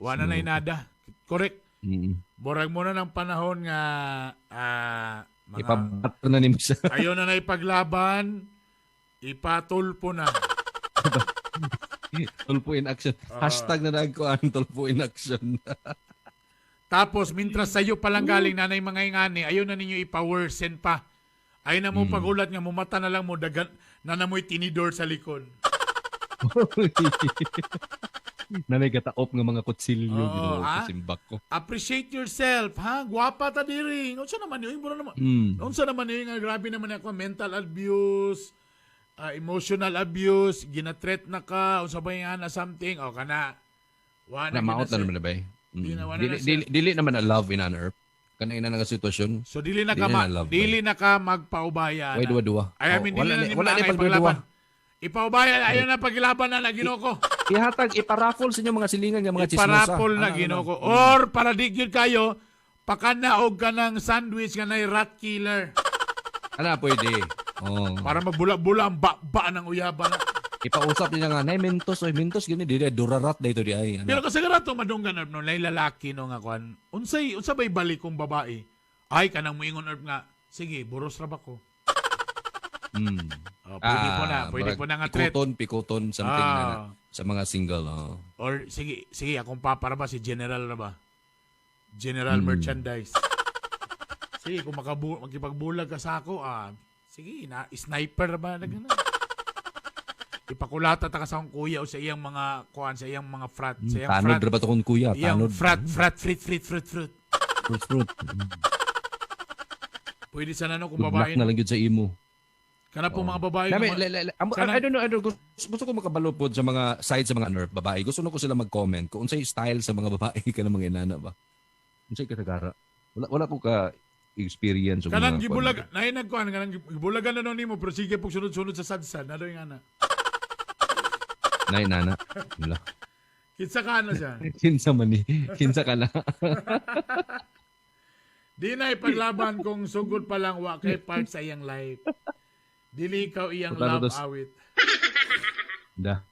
[SPEAKER 2] Wa na inada. Correct. Murag mo na ng panahon nga mga
[SPEAKER 1] ipabato na nimo siya.
[SPEAKER 2] Ayaw na na ipaglaban. Ipatulpo na.
[SPEAKER 1] Tulpo in action. Hashtag na nagkuan, tulpo in action.
[SPEAKER 2] Tapos, mintras sa'yo palang galing nanay mga ingani, ayaw na ninyo ipa-worsen pa. Ayaw na mo pagulat nga, mumata na lang mo, dagan, na namoy tinidor sa likod.
[SPEAKER 1] Nanay gataop nga mga kutsilyo. Oh, simbak ko.
[SPEAKER 2] Appreciate yourself, ha? Guwapa ta diri. Unsa naman yun? Unsa naman yun? Grabe naman ako. Mental abuse, emotional abuse, gina-threat na ka, unsa ba yung ana something, o kana.
[SPEAKER 1] Wala na maot na naman na ba eh. Dili naman na love in an earth. Kana ina nga sitwasyon.
[SPEAKER 2] So dili na ka dili na ka magpaubaya.
[SPEAKER 1] Way duwa-duwa.
[SPEAKER 2] Ay, I mean, dili na wala na pagduwa. Ipaubaya, ayaw na paglaban na Ginoo ko.
[SPEAKER 1] Ihatag, iparapol sa inyo mga silingan nga mga chismosa.
[SPEAKER 2] Iparapol na Ginoo ko. Or para di gyud kayo, pakanaog ka ng sandwich nga nay rat killer.
[SPEAKER 1] Ala pwede. Oh.
[SPEAKER 2] Para magbula-bula ang ba ng uyaba na.
[SPEAKER 1] Ipausap niya nga, nay mentos, oy mentos gini di durarat dito di ay. Ano.
[SPEAKER 2] Pero kasi rato madunggan herb no, nay lalaki no nga kuan. Unsay unsa bay balik kong babae? Ay kanang moingon herb nga, sige, buros ra ba ko? Oh, pwede po na, pwede po na nga threat.
[SPEAKER 1] Pikoton, pikoton something na sa mga single. Oh.
[SPEAKER 2] Or sige, sige akong papa ra ba si General ra ba? General Merchandise. Sige, kung makipagbulag ka sa ako, sige, na sniper ra ba na gana. Ipakulata ta ka sa akong kuya o sa iyang mga kuan, sa iyang mga frat, sa iyang
[SPEAKER 1] tanod
[SPEAKER 2] frat.
[SPEAKER 1] Ra ba to kung kuya?
[SPEAKER 2] Iyang
[SPEAKER 1] Tanod.
[SPEAKER 2] frat, frat, fruit, fruit, fruit, fruit.
[SPEAKER 1] Fruit, fruit.
[SPEAKER 2] Pwede sana no kung
[SPEAKER 1] Good
[SPEAKER 2] babae.
[SPEAKER 1] luck na lang yun sa imo.
[SPEAKER 2] Kana po mga babae.
[SPEAKER 1] I don't know, I don't, gusto ko makabalupod sa mga side sa mga nerf babae. Gusto na ko sila mag-comment kung unsay style sa mga babae ka ng mga inana ba. Unsay katagara. Wala ko ka experience
[SPEAKER 2] kanang gibulag, nainag ko kanang gibulagan na nimo pero sige pug sunod-sunod sa sadsad na doy ana.
[SPEAKER 1] Nay nana. Wala.
[SPEAKER 2] Kinsa ka na siya?
[SPEAKER 1] Kinsa man ni? Kinsa ka na?
[SPEAKER 2] Di na ipaglaban kung sugod pa lang wa kay part sa iyang life. Dili ikaw iyang
[SPEAKER 1] Punta na
[SPEAKER 2] love
[SPEAKER 1] to
[SPEAKER 2] awit.
[SPEAKER 1] Da.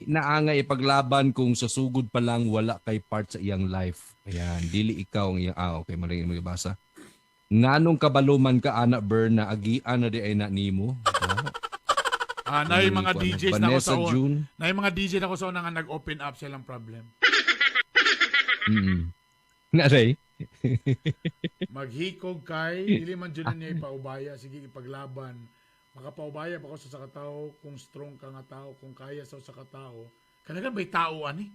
[SPEAKER 1] Naanga ipaglaban kung sa sugod pa lang wala kay part sa iyang life. Ayan, dili ikaw ang iyang, ah, okay, mali yung basa. Nganong kabaluman ka, ana Bern, na agian na di ay na nimo.
[SPEAKER 2] Ah, na yung mga
[SPEAKER 1] Ano,
[SPEAKER 2] DJs na ako
[SPEAKER 1] Vanessa
[SPEAKER 2] sa una.
[SPEAKER 1] June.
[SPEAKER 2] Na yung mga DJ na ako sa una nga nag-open up silang problem.
[SPEAKER 1] Na day.
[SPEAKER 2] Maghikog kay dili man jud niya ipaubaya, sige ipaglaban. Makapaubaya pa ko sa katao kung strong ka nga tao, kung kaya sa usa ka tao. Kanagan bay tao ani?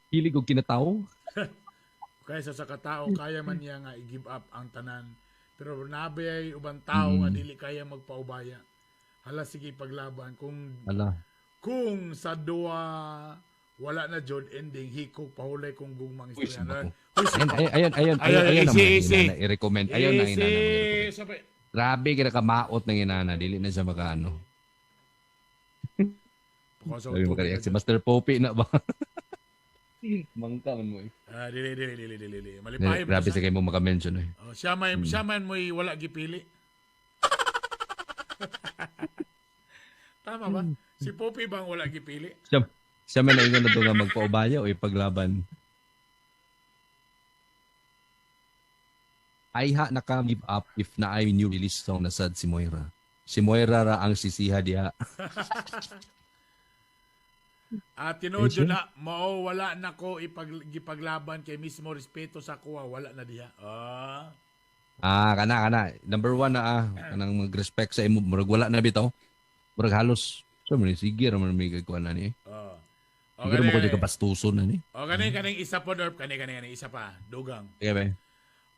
[SPEAKER 1] Hilig og kinatawo.
[SPEAKER 2] Kaya sa katao, kaya man niya nga i-give up ang tanan. Pero nabi ay ubang tao nga dili kaya magpaubaya. Hala sige paglaban kung
[SPEAKER 1] Ala.
[SPEAKER 2] kung sa duwa wala na jud ending, hikog pahulay kung gugmang
[SPEAKER 1] Uy,
[SPEAKER 2] istorya.
[SPEAKER 1] sumako.
[SPEAKER 2] Uy,
[SPEAKER 1] Ayan, ayan, ayan, ayan,
[SPEAKER 2] Ayan,
[SPEAKER 1] ayan, ayan
[SPEAKER 2] easy,
[SPEAKER 1] ang
[SPEAKER 2] easy.
[SPEAKER 1] inana, i-recommend. Ayaw na
[SPEAKER 2] Easy.
[SPEAKER 1] inana. i-recommend.
[SPEAKER 2] Sabay.
[SPEAKER 1] Grabe kina kamaot ng inana, dili na siya makaano.
[SPEAKER 2] Pakasaw
[SPEAKER 1] Sabi mo
[SPEAKER 2] tubig
[SPEAKER 1] ka
[SPEAKER 2] na
[SPEAKER 1] si Master Poppy na ba? Mangka man mo eh.
[SPEAKER 2] Ah, dili dili dili dili dili. Malipay mo
[SPEAKER 1] Grabe
[SPEAKER 2] siya.
[SPEAKER 1] sa kayo mo maka-mention eh.
[SPEAKER 2] Oh, siya may siya man mo'y wala gipili. Tama ba? Si Poppy bang wala gipili?
[SPEAKER 1] Siya, siya man naingon na to nga magpaubaya o ipaglaban. Ay ha naka give up if na ay new release song na sad si Moira. Si Moira ra ang sisiha diha.
[SPEAKER 2] At tinuod yun na, mao wala na ko gipaglaban kay mismo respeto sa kuha, wala na diha. Ah.
[SPEAKER 1] Ah, kana kana. Number one na ah, kanang mag-respect sa imo murag wala na bitaw. Murag halos so man sige ra man may kuan na ni.
[SPEAKER 2] Oh. O
[SPEAKER 1] Siguro mo ko
[SPEAKER 2] kani,
[SPEAKER 1] di ka bastuson na ni.
[SPEAKER 2] o kani kaning isa po Dorp, kani kani kani isa pa, dugang.
[SPEAKER 1] Sige ba?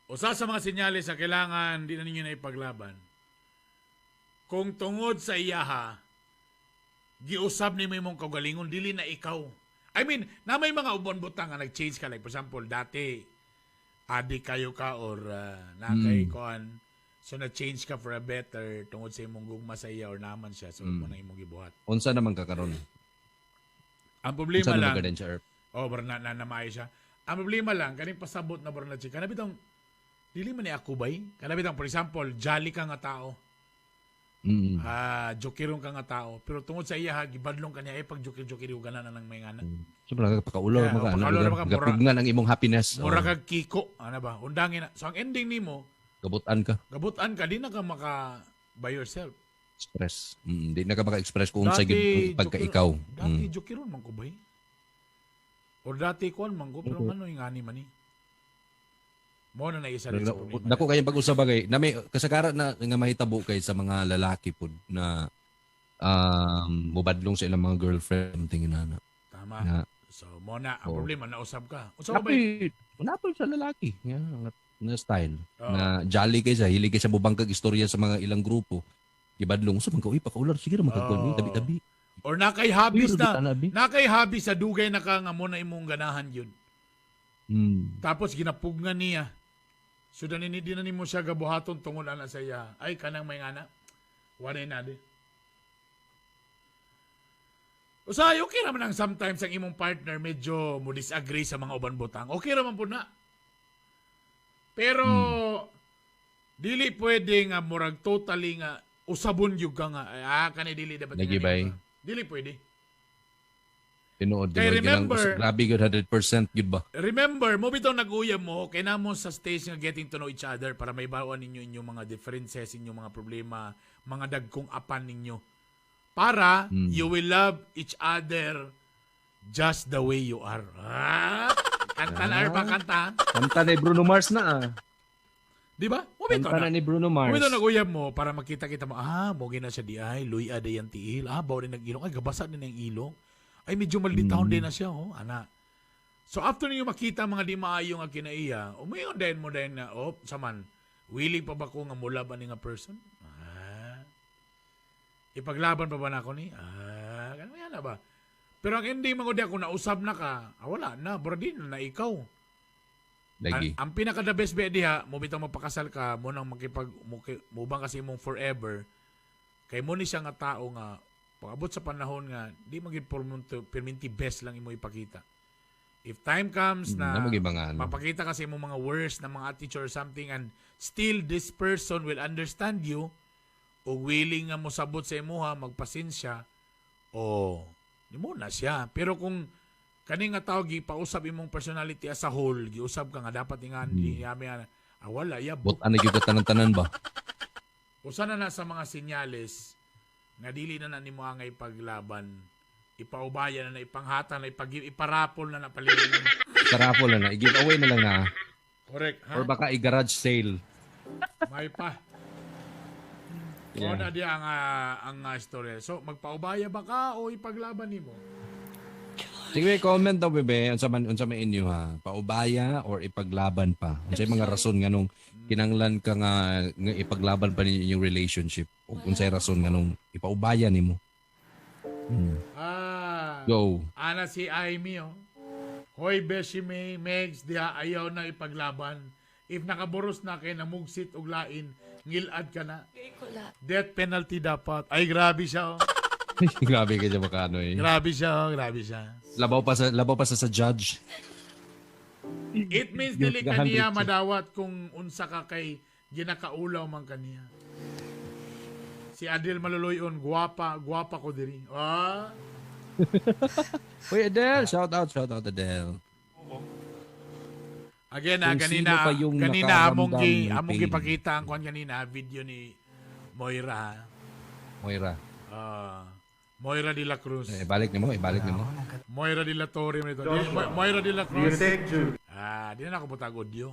[SPEAKER 2] Usa sa mga senyales sa kailangan di na ninyo na ipaglaban. Kung tungod sa iyaha, giusab ni mo imong kaugalingon, dili na ikaw. I mean, na may mga ubon butang nga nag-change ka. Like, for example, dati, adik kayo ka or na kay kuan. So, na-change ka for a better tungod sa imong gugma sa iya or naman siya. So, mo na imong gibuhat.
[SPEAKER 1] Unsa naman ka karon?
[SPEAKER 2] Ang problema
[SPEAKER 1] Unsa naman
[SPEAKER 2] lang,
[SPEAKER 1] ka din siya, Erp?
[SPEAKER 2] oh, bar na, na, namaayo siya. Ang problema lang, kaning pasabot na bar na siya. Kana bitong, dili man ni ako bay. Kana bitong, for example, jolly ka nga tao. Ah, jokerong ka nga tao. Pero tungod sa iya, ha, gibadlong ka niya, eh, pag joker-joker yung gana na ng may ngana.
[SPEAKER 1] Sobrang nakapakaulaw
[SPEAKER 2] Yeah,
[SPEAKER 1] mga ano.
[SPEAKER 2] pakaular maka, mura-
[SPEAKER 1] Gapugnan ang imong happiness.
[SPEAKER 2] Mura
[SPEAKER 1] Oh,
[SPEAKER 2] kag kiko, ano ba? Undangin na. So, ang ending nimo,
[SPEAKER 1] gabutan ka.
[SPEAKER 2] gabutan ka, di na ka maka by yourself.
[SPEAKER 1] Express. Di na ka maka-express kung unsa gyud ang pagka ikaw.
[SPEAKER 2] Dati jokeron man ko ba eh? Or dati kuan man ko, pero ano yung ani man eh? Mo na naisa rin sa problema.
[SPEAKER 1] Dako kayong pag-usab kay na may kasagaran na nga mahitabo kay sa mga lalaki pud na mobadlong sa ilang mga girlfriend tingin na na.
[SPEAKER 2] Tama.
[SPEAKER 1] Na
[SPEAKER 2] So, mo na, ang
[SPEAKER 1] Oo.
[SPEAKER 2] problema, nausab ka. Unsa ba eh?
[SPEAKER 1] Napoy, napoy sa lalaki. Yeah, nga, na style.
[SPEAKER 2] Oo.
[SPEAKER 1] Na jolly kay siya, hilig kay siya mubangkag istorya sa mga ilang grupo. Gibadlong sa mga uy pakaular sige ra magkagkuan
[SPEAKER 2] Oo.
[SPEAKER 1] tabi-tabi.
[SPEAKER 2] Or nakay hobbies
[SPEAKER 1] Uy,
[SPEAKER 2] na,
[SPEAKER 1] rugitan na, bi.
[SPEAKER 2] nakay hobby sa dugay na ka nga mo na imong ganahan yun. Tapos ginapugngan niya. So dani di na nimo siya gabuhaton tungod ana sa iya. Ay kanang may ngana. Wala na di. Usahay, okay raman ang sometimes ang imong partner medyo mo disagree sa mga uban butang. Okay raman po na. Pero dili pwede nga murag totally nga usabon gyud ka nga ah kani dili dapat
[SPEAKER 1] Lagi
[SPEAKER 2] nga
[SPEAKER 1] ba, eh?
[SPEAKER 2] nimo. Dili pwede.
[SPEAKER 1] Tinuod
[SPEAKER 2] Kay
[SPEAKER 1] tinuod ginang
[SPEAKER 2] remember-
[SPEAKER 1] grabe gyud 100% gyud ba.
[SPEAKER 2] Remember, mo bitaw nag-uyab mo, kay namo sa stage nga getting to know each other para may bawon ninyo inyong mga differences, inyong mga problema, mga dagkong apan ninyo. Para you will love each other just the way you are. Ah, kanta na, Arpa, kanta.
[SPEAKER 1] Kanta ni Bruno Mars na ah.
[SPEAKER 2] Di ba? Mo bitaw
[SPEAKER 1] Kanta
[SPEAKER 2] na.
[SPEAKER 1] na ni Bruno
[SPEAKER 2] Mo
[SPEAKER 1] Mars.
[SPEAKER 2] bitaw nag-uyab mo para makita-kita mo, ah, mo na siya di ay, luya day ang tiil. Ah, baw din nag-ilong. Ay, gabasa din ang ilong. Ay, medyo malditahon din na siya, oh, ana. So after ninyo makita ang mga di maayo nga kinaiya, umayon din mo din na, oh, saman, willing pa ba ko nga mulaban ni nga person? Ah. Ipaglaban pa ba na ako ni? Ah, ganun yan na ba? Pero ang ending mga di ako nausab na ka, ah, wala na, bro, di na, na ikaw.
[SPEAKER 1] Lagi.
[SPEAKER 2] Ang pinaka the best be diha, mo bitaw magpakasal ka, mo nang makipag mubang kasi imong forever. Kay mo ni siya nga tao nga Pag-abot sa panahon nga di man gyud perminti best lang imo ipakita. If time comes na
[SPEAKER 1] Namo gyud mga ano.
[SPEAKER 2] Mapakita kasi mo mga worst na mga attitude or something and still this person will understand you o willing nga mosabot sa imuha, magpasensya, o di mo na siya. Pero kung kani nga tao gipausab imong personality as a whole, giusab ka nga dapat ingan di yami, ah, wala ya.
[SPEAKER 1] But ano gyud tanan-tanan ba?
[SPEAKER 2] Usa na na sa mga senyales nga dili na na nimo angay paglaban, ipaubaya na na, ipanghata na, iparapol na na palirin.
[SPEAKER 1] Sa raffle na na, i-give away na lang na.
[SPEAKER 2] Correct, ha?
[SPEAKER 1] Or baka i-garage sale.
[SPEAKER 2] May pa.
[SPEAKER 1] Yeah.
[SPEAKER 2] Yeah. Na di ang istorya. So, magpaubaya ba ka o ipaglaban nimo?
[SPEAKER 1] Sige, comment daw, bebe, unsa man inyo ha. Paubaya or ipaglaban pa? Unsa yung mga rason nganong kinanglan ka nga ipaglaban pa ninyo inyong relationship? O unsay rason nganong ipaubaya nimo?
[SPEAKER 2] Ah,
[SPEAKER 1] Go.
[SPEAKER 2] Ana si Amy, oh. "Hoy, Beshi May, Megs, diha ayaw na ipaglaban. If nakaboros na kay namugsit og lain, ngilad ka na.
[SPEAKER 3] Binigay ko lahat.
[SPEAKER 2] Death penalty dapat." Ay, grabe siya, oh.
[SPEAKER 1] Grabe ka dyan makano eh.
[SPEAKER 2] Grabe siya, oh. Grabe siya.
[SPEAKER 1] Labaw pa sa judge.
[SPEAKER 2] It means
[SPEAKER 1] Yung
[SPEAKER 2] dili kaniya
[SPEAKER 1] 300 siya.
[SPEAKER 2] Madawat kung unsa ka kay ginakaulaw man kaniya. Si Adel Maluloyon, "Guwapa, guwapa ko diri." Ah,
[SPEAKER 1] Uy, Adele, shout out Adele.
[SPEAKER 2] Again, ah,
[SPEAKER 1] Kung
[SPEAKER 2] kanina,
[SPEAKER 1] sino pa yung
[SPEAKER 2] kanina among gi,
[SPEAKER 1] nakaramdam ng
[SPEAKER 2] among
[SPEAKER 1] pain.
[SPEAKER 2] gipakita ang kuan kanina, video ni Moira, ha.
[SPEAKER 1] Moira.
[SPEAKER 2] Ah, Moira de la Cruz.
[SPEAKER 1] Eh, ibalik nimo, ibalik nimo.
[SPEAKER 2] Moira de la Torre man ito. Moira de la Cruz. Ah, di na ako butag audio.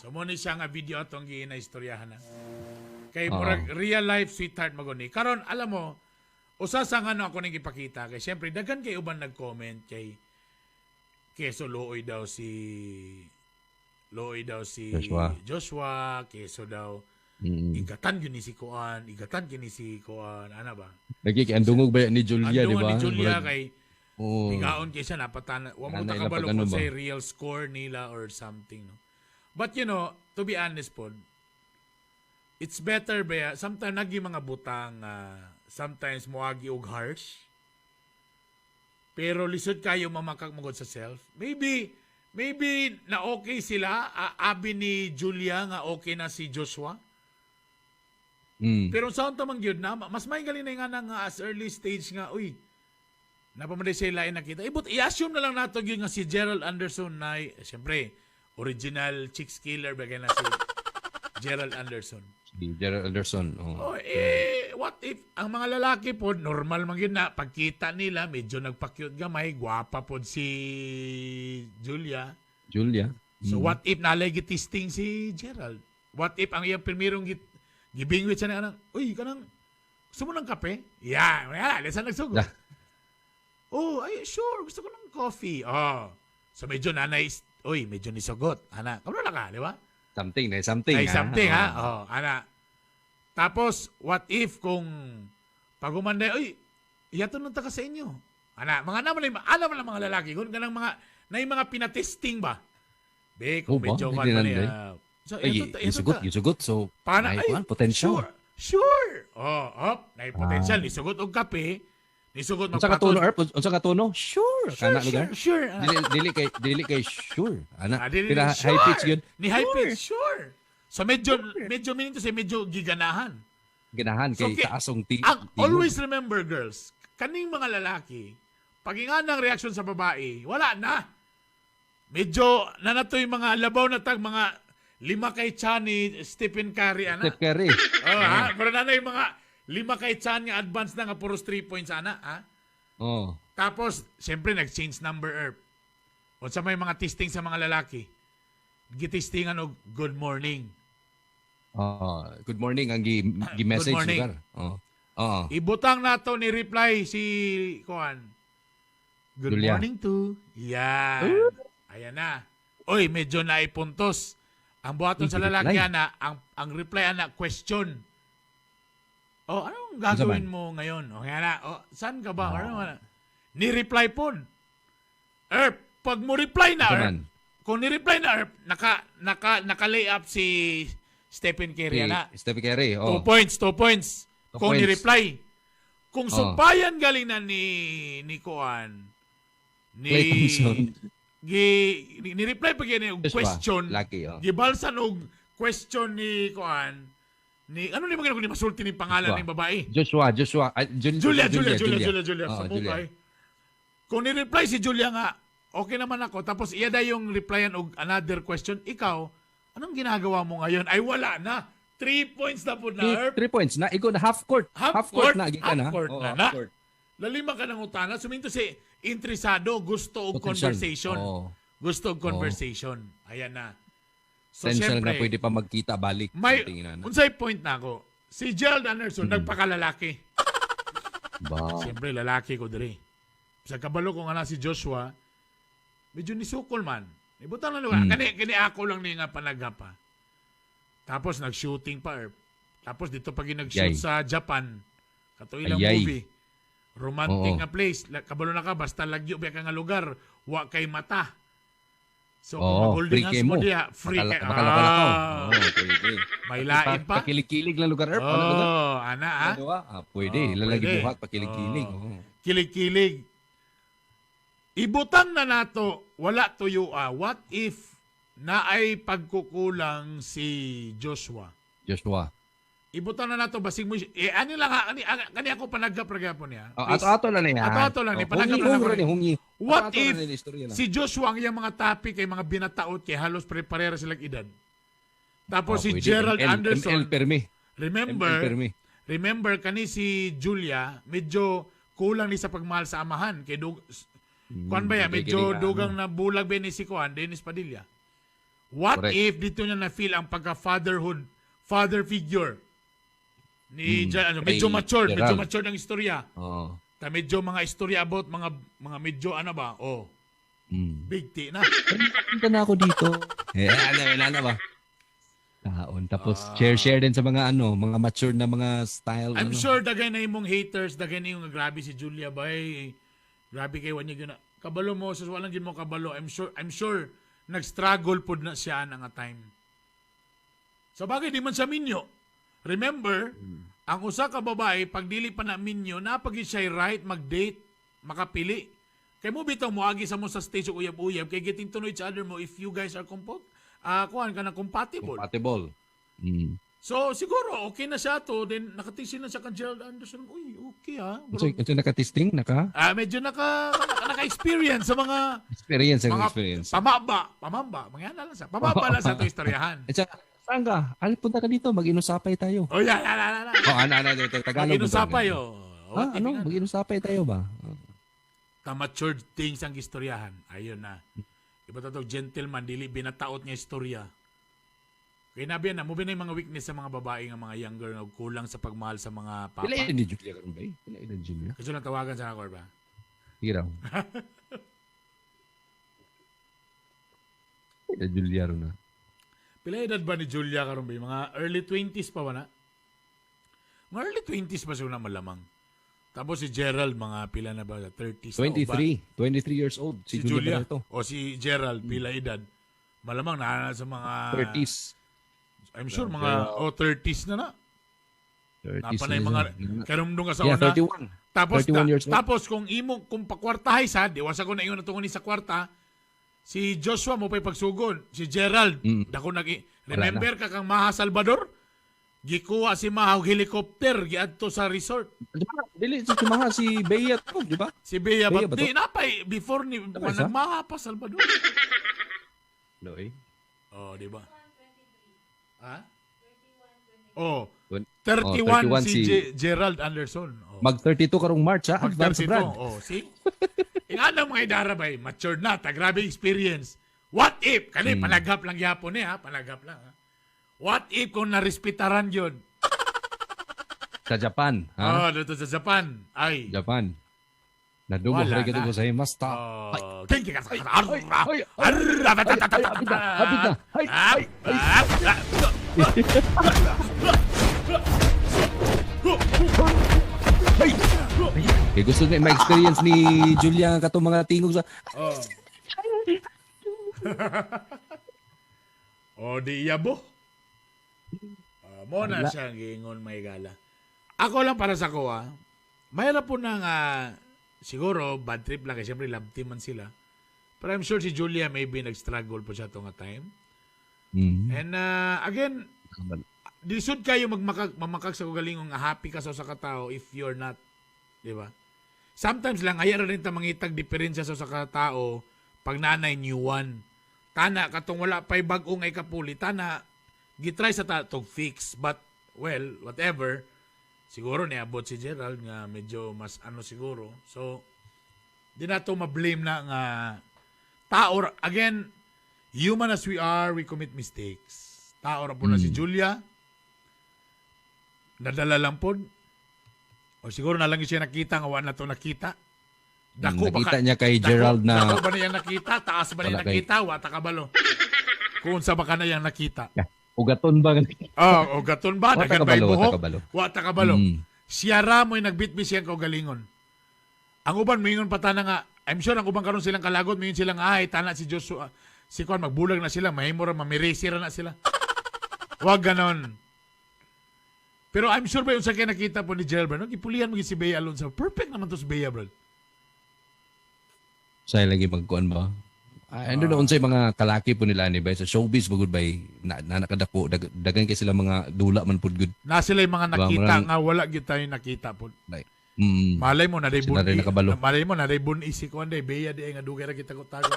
[SPEAKER 2] So mo ni siya nga video atong giina istoryahan na. Kay murag real life sweetheart maguni. Karon alam mo, usa sa ngano ako ning gipakita kay syempre daghan kay uban nag-comment kay keso luoy daw si
[SPEAKER 1] Joshua.
[SPEAKER 2] Joshua, keso daw igatan gyud ni si Kuan, igatan gyud ni si Kuan, ana ba?
[SPEAKER 1] Lagi kay ang dungog ba ni Julia,
[SPEAKER 2] Ang
[SPEAKER 1] di ba?
[SPEAKER 2] ni Julia
[SPEAKER 1] Murag-
[SPEAKER 2] kay Bigaon kay siya napatana. Wa mo
[SPEAKER 1] Ana
[SPEAKER 2] ta
[SPEAKER 1] ila
[SPEAKER 2] kabalo
[SPEAKER 1] pag ano
[SPEAKER 2] kung
[SPEAKER 1] ba?
[SPEAKER 2] say real score nila or something, no. But to be honest pod, it's better ba sometimes nagi mga butang sometimes moagi og harsh. Pero lisod kayo mamakak magod sa self. Maybe na okay sila, abi ni Julia nga okay na si Joshua. Pero sa unta man gyud na mas may galing na nga na nga as early stage nga, uy, napamanday siya lain nakita. Eh, but i-assume na lang nato gyud nga si Gerald Anderson na, eh, siyempre, original chicks killer bagay na si Gerald Anderson.
[SPEAKER 1] Si Gerald Anderson. Oh.
[SPEAKER 2] Oh, eh, what if ang mga lalaki po, normal man gyud na, pagkita nila, medyo nagpa-cute gamay, gwapa po si Julia.
[SPEAKER 1] Julia.
[SPEAKER 2] So what if nalay gitisting si Gerald? What if ang iyang primerong gibingwit siya na kanang, "Uy, kanang, gusto mo ng kape?" Yeah, wala, lesa nagsugo. "Oh, ay, sure, gusto ko ng coffee." Oh. So medyo nanay, uy, medyo nisugot. Ana, kabalo na ka, di ba?
[SPEAKER 1] Something, na something.
[SPEAKER 2] Ay, something, ha?
[SPEAKER 1] Oh.
[SPEAKER 2] Oh, ana. Tapos, what if kung pag umanday, "Uy, iyato nung ta ka sa inyo." Ana, mga naman, alam mo lang mga lalaki, kung ganang mga, na yung mga pinatesting ba? Be, kung
[SPEAKER 1] Oh, ba?
[SPEAKER 2] medyo
[SPEAKER 1] Hindi
[SPEAKER 2] kan man
[SPEAKER 1] nanday.
[SPEAKER 2] eh, so,
[SPEAKER 1] Ay,
[SPEAKER 2] ito, ito,
[SPEAKER 1] isugot, isugot. So,
[SPEAKER 2] Pana,
[SPEAKER 1] ay,
[SPEAKER 2] ay,
[SPEAKER 1] kuan, potential.
[SPEAKER 2] Sure. Oh, hop, na potential. Nisugot og kape, nisugot
[SPEAKER 1] Unsa ka tono, Erp? Unsa ka tono? Sure.
[SPEAKER 2] Sure,
[SPEAKER 1] Kana
[SPEAKER 2] sure,
[SPEAKER 1] lugar?
[SPEAKER 2] sure. Ah.
[SPEAKER 1] Dili kay sure. Ana,
[SPEAKER 2] Ah, dili,
[SPEAKER 1] pila
[SPEAKER 2] sure.
[SPEAKER 1] high pitch yun.
[SPEAKER 2] Ni high pitch, sure. So medyo, medyo meaning to say, medyo giganahan.
[SPEAKER 1] Ganahan
[SPEAKER 2] So,
[SPEAKER 1] kay taas ang
[SPEAKER 2] Ang always remember, girls, kaning mga lalaki, pag nga ng reaction sa babae, wala na. Medyo nanatoy mga labaw na tag mga lima kay Chan ni Stephen Curry, ana.
[SPEAKER 1] Steph Curry.
[SPEAKER 2] Oh, ha? Pero nanay mga lima kay Chan nga advance na nga puros 3 points ana, ha?
[SPEAKER 1] Oh.
[SPEAKER 2] Tapos, siyempre, nag-change number, Erp. O sa may mga testing sa mga lalaki, gitestingan og good morning.
[SPEAKER 1] Oh, good morning ang gi message
[SPEAKER 2] Good morning.
[SPEAKER 1] lugar. Oh. Oo.
[SPEAKER 2] Ibutang nato ni reply si Kuan. "Good
[SPEAKER 1] Julia.
[SPEAKER 2] morning to." Yan. Ayan na. Oy, medyo naipuntos. Ang buhaton
[SPEAKER 1] Uy,
[SPEAKER 2] sa lalaki
[SPEAKER 1] reply.
[SPEAKER 2] ana, ang reply ana question. "Oh, anong gagawin
[SPEAKER 1] man?
[SPEAKER 2] mo ngayon?" Oh, yan na. "Oh, saan ka ba?" Ano, ano? Ni reply pod. Erp, pag mo reply na
[SPEAKER 1] Unsa
[SPEAKER 2] Erp,
[SPEAKER 1] man?
[SPEAKER 2] kung ni reply na Erp, naka lay up si Stephen Curry
[SPEAKER 1] Si
[SPEAKER 2] ana.
[SPEAKER 1] Steph Curry.
[SPEAKER 2] 2
[SPEAKER 1] Oh.
[SPEAKER 2] points, 2 points.
[SPEAKER 1] 2
[SPEAKER 2] Kung
[SPEAKER 1] points.
[SPEAKER 2] ni-reply. Kung sumpayan galing na ni Kuan ni
[SPEAKER 1] Klay Thompson.
[SPEAKER 2] Gi ni reply pa gyud og
[SPEAKER 1] Joshua,
[SPEAKER 2] question.
[SPEAKER 1] Laki, oh.
[SPEAKER 2] Gibalsan og question ni Kuan ni ano ni mga ni masulti ni pangalan
[SPEAKER 1] Joshua.
[SPEAKER 2] ng babae.
[SPEAKER 1] Joshua, Joshua. Ay,
[SPEAKER 2] Julia, Julia, Julia, Julia, Julia,
[SPEAKER 1] Oo,
[SPEAKER 2] sa
[SPEAKER 1] Julia.
[SPEAKER 2] mukay. Kung ni-reply si Julia nga, okay naman ako, tapos iya da yung replyan og another question, ikaw, anong ginagawa mo ngayon? Ay, wala na. 3 points na po na, Herb.
[SPEAKER 1] 3 points na. Ikaw na half court.
[SPEAKER 2] Half
[SPEAKER 1] Half court
[SPEAKER 2] court,
[SPEAKER 1] na. Gikan
[SPEAKER 2] half
[SPEAKER 1] na.
[SPEAKER 2] court
[SPEAKER 1] Oo,
[SPEAKER 2] na
[SPEAKER 1] half
[SPEAKER 2] na.
[SPEAKER 1] court.
[SPEAKER 2] Lalima ka ng utana. Suminto si interesado, gusto og
[SPEAKER 1] Potential.
[SPEAKER 2] conversation.
[SPEAKER 1] Oo.
[SPEAKER 2] Gusto og conversation. Ayan na. So,
[SPEAKER 1] Potential
[SPEAKER 2] syempre,
[SPEAKER 1] na pwede pa magkita balik.
[SPEAKER 2] May,
[SPEAKER 1] Tingin na.
[SPEAKER 2] unsay point na ako, si Gerald Anderson, nagpakalalaki.
[SPEAKER 1] Ba.
[SPEAKER 2] Siyempre, lalaki ko diri. Sa kabalo ko nga na si Joshua, medyo nisukol man. Ibutang na lugar. Kani ako lang ni nga panaghapa. Tapos nag-shooting pa. Er. Tapos dito pag nag-shoot
[SPEAKER 1] Yay.
[SPEAKER 2] sa Japan, kato ilang
[SPEAKER 1] Ayay.
[SPEAKER 2] movie. Romantic
[SPEAKER 1] Oo.
[SPEAKER 2] nga place. Kabalo na ka, basta lagyo ba ka nga lugar, wa kay mata. So, kung
[SPEAKER 1] Oo,
[SPEAKER 2] mag-holding
[SPEAKER 1] free
[SPEAKER 2] hands
[SPEAKER 1] kay
[SPEAKER 2] mo
[SPEAKER 1] mo.
[SPEAKER 2] diha, free kay.
[SPEAKER 1] Makalakaw.
[SPEAKER 2] Ah,
[SPEAKER 1] Oo, pwede.
[SPEAKER 2] may lain pa.
[SPEAKER 1] Pakilig-kilig lang lugar, Erp. Ano lugar?
[SPEAKER 2] Oh, ana ah.
[SPEAKER 1] Ano ah? Ah, pwede.
[SPEAKER 2] Oh,
[SPEAKER 1] Ilalagi
[SPEAKER 2] pwede.
[SPEAKER 1] buhat, pakilig-kilig.
[SPEAKER 2] Oh.
[SPEAKER 1] Oo.
[SPEAKER 2] Kilig-kilig. Ibutang na nato, wala tuyo ah. What if naay pagkukulang si Joshua?
[SPEAKER 1] Joshua.
[SPEAKER 2] Ibutang na nato basig mo eh ani lang ha, ani kani ako panaggap ra gyapon niya.
[SPEAKER 1] Oh, ato-ato lang niya.
[SPEAKER 2] Ato-ato lang ni,
[SPEAKER 1] Oh,
[SPEAKER 2] panaggap
[SPEAKER 1] hungi,
[SPEAKER 2] lang
[SPEAKER 1] hungi
[SPEAKER 2] ako
[SPEAKER 1] ni, hungi.
[SPEAKER 2] What
[SPEAKER 1] Ato-ato
[SPEAKER 2] if
[SPEAKER 1] lang ni, istorya lang.
[SPEAKER 2] si Joshua ang iyang mga topic kay mga binataot kay halos pare-parera silang edad. Tapos
[SPEAKER 1] Oh,
[SPEAKER 2] si
[SPEAKER 1] pwede.
[SPEAKER 2] Gerald
[SPEAKER 1] ML,
[SPEAKER 2] Anderson,
[SPEAKER 1] ML permi.
[SPEAKER 2] remember,
[SPEAKER 1] ML permi.
[SPEAKER 2] remember kani si Julia, medyo kulang ni sa pagmahal sa amahan kay dug kuan ba ya,
[SPEAKER 1] kay
[SPEAKER 2] medyo
[SPEAKER 1] kini,
[SPEAKER 2] dugang na bulag ba ni si kuan Dennis Padilla. What
[SPEAKER 1] Correct.
[SPEAKER 2] if dito niya na feel ang pagka fatherhood, father figure ni ano,
[SPEAKER 1] kay
[SPEAKER 2] medyo mature, medyo
[SPEAKER 1] Gerald.
[SPEAKER 2] mature ang istorya.
[SPEAKER 1] Oo.
[SPEAKER 2] Ta medyo mga istorya about mga medyo ano ba? Oh, big T na.
[SPEAKER 1] Punta na ako dito. Eh, ano, ano ba? Taon. Tapos, share-share din sa mga ano, mga mature na mga style.
[SPEAKER 2] I'm
[SPEAKER 1] ano.
[SPEAKER 2] sure dagay na imong haters, dagay na yung grabe si Julia bay. Grabe kay wanya gyud na. Kabalo mo, sus walang gyud mo kabalo. I'm sure nag-struggle pud na siya na nga time. Sa bagay di man siya minyo. Remember, ang usa ka babae pag dili pa na minyo, napagi siya right mag-date, makapili. Kay mo bitaw moagi sa mo sa stage og uyab-uyab kay getting to know each other mo if you guys are compo kuan ka na compatible.
[SPEAKER 1] Compatible.
[SPEAKER 2] So siguro okay na siya to then nakatingin na siya kang Gerald Anderson. Uy, okay ah.
[SPEAKER 1] So, ito naka-testing, naka?
[SPEAKER 2] Ah, medyo naka-experience sa mga
[SPEAKER 1] Experience,
[SPEAKER 2] mga
[SPEAKER 1] experience.
[SPEAKER 2] pamaba, pamamba, mga na lang sa. Pamaba lang sa ito istoryahan.
[SPEAKER 1] At saka, saan ka? Al, punta ka dito, mag-inusapay tayo.
[SPEAKER 2] Oh, yan, yan, yan, yan.
[SPEAKER 1] Oh, ano, ano, ito, Tagalog.
[SPEAKER 2] Mag-inusapay, oh.
[SPEAKER 1] Ah, ano? Mag-inusapay tayo ba?
[SPEAKER 2] Ta matured things ang istoryahan. Ayun na. Iba to gentleman, dili binataot nga istorya. Kaya nabi na, mo na yung mga weakness sa mga babae nga mga younger nga kulang sa pagmahal sa mga papa.
[SPEAKER 1] Pila yun ni Julia karon ba? Eh? Pila yun ni Julia?
[SPEAKER 2] Kasi lang tawagan sa ako, ba?
[SPEAKER 1] Sige raw. Pila Julia ron na.
[SPEAKER 2] Pila edad ba ni Julia karon ba? Mga early 20s pa ba na? Mga early 20s pa siya na malamang. Tapos si Gerald, mga pila na ba? 30s na o ba?
[SPEAKER 1] 23. 23 years old.
[SPEAKER 2] Si
[SPEAKER 1] Si, Julia,
[SPEAKER 2] Julia.
[SPEAKER 1] Barreto.
[SPEAKER 2] O si Gerald, pila edad. Malamang na sa mga
[SPEAKER 1] 30s.
[SPEAKER 2] I'm sure mga 30s na na.
[SPEAKER 1] 30s
[SPEAKER 2] Napa na
[SPEAKER 1] na
[SPEAKER 2] yung mga
[SPEAKER 1] siya.
[SPEAKER 2] karumdong ka sa
[SPEAKER 1] Yeah,
[SPEAKER 2] una.
[SPEAKER 1] 31.
[SPEAKER 2] Tapos
[SPEAKER 1] 31 years old.
[SPEAKER 2] tapos kung imo kung pakwartahay sa, di wasa ko na ingon na ni sa kwarta. Si Joshua mo pa'y pagsugod. Si Gerald, dako nag remember ka kang Maha Salvador? Gikuha si Maha og helicopter giadto sa resort.
[SPEAKER 1] Di ba? Dili si Maha si Bea to, di ba?
[SPEAKER 2] Si Bea,
[SPEAKER 1] Bea
[SPEAKER 2] but
[SPEAKER 1] ba to?
[SPEAKER 2] di napay before ni
[SPEAKER 1] Napay siya?
[SPEAKER 2] nagmaha pa Salvador.
[SPEAKER 1] No eh.
[SPEAKER 2] Oh, di ba? Ha? Oh,
[SPEAKER 1] 31
[SPEAKER 2] 31, si,
[SPEAKER 1] si-
[SPEAKER 2] Gerald Anderson. Oh.
[SPEAKER 1] Mag 32 karong March ha.
[SPEAKER 2] Mag
[SPEAKER 1] Advance
[SPEAKER 2] 32.
[SPEAKER 1] Brad.
[SPEAKER 2] Oh, see? Ingana mga idara ba, eh, matured na, ta grabe experience. What if, kani panaghap lang yapon eh ha, panaghap lang ha. What if kung narespetaran yun?
[SPEAKER 1] Sa Japan, ha?
[SPEAKER 2] Oh, dito sa Japan. Ay.
[SPEAKER 1] Japan. Nadugo
[SPEAKER 2] Wala
[SPEAKER 1] ra gyud
[SPEAKER 2] na.
[SPEAKER 1] ko sa himasta.
[SPEAKER 2] Oh, thank you.
[SPEAKER 1] ay, ay, ay, ay, hapit na, hapit na. Ay, ay, ay. Ay! Kay gusto na ma-experience ni Julia katong mga tingog sa
[SPEAKER 2] Oh. Oh, di iyabo. Mo na
[SPEAKER 1] Wala.
[SPEAKER 2] siya giingon may gala. Ako lang para sa ko ah. Mayra po na nga siguro bad trip lang kay siyempre love team man sila. Pero I'm sure si Julia maybe nag-struggle po siya to nga time. And again, lisod kayo magmakag mamakag sa kaugalingong nga happy ka sa usa ka tawo if you're not, di ba? Sometimes lang ayaw rin ta mangitag diferensya sa usa ka tawo pag nanay new one. Tana katong wala pay bag-o nga ikapuli, tana gitry sa ta tog fix, but well, whatever. Siguro niabot si Gerald nga medyo mas ano siguro. So di na to ma-blame na nga tao again, human as we are, we commit mistakes. Tao ra po na si Julia. Nadala lang pod. O siguro na lang siya nakita nga wa na to nakita.
[SPEAKER 1] Dako nakita niya kay Gerald na
[SPEAKER 2] dako ba niya nakita? Taas ba niya nakita? Wa ta kabalo. Kung unsa ba ka na yang nakita.
[SPEAKER 1] Yeah. Ugaton ba?
[SPEAKER 2] Oh, ugaton ba? Dagan ba buhok? Wa ta kabalo. Siya ra mo'y nagbitbit siyang kaugalingon. Ang uban moingon pa tana nga, I'm sure ang uban karon silang kalagot, moingon silang ay tana si Joshua, si Juan magbulag na sila, mahimo ra mamirisi ra na sila. Wag ganon. Pero I'm sure ba yung sa kaya nakita po ni Gerald, no? Gipulihan mo si Bea Alonzo. Perfect naman to si Bea, bro.
[SPEAKER 1] Sa lagi magkuan ba? I don't know unsay mga kalaki po nila ni ba sa showbiz bagud bay na, na nakadako dagan kay sila mga dula man pud gud.
[SPEAKER 2] Na sila yung mga nakita diba, nga wala gyud tayo nakita po.
[SPEAKER 1] Like,
[SPEAKER 2] malay mo na day bun. Malay mo na day bun isi ko anday Bea di ay nga dugay ra kita ko tago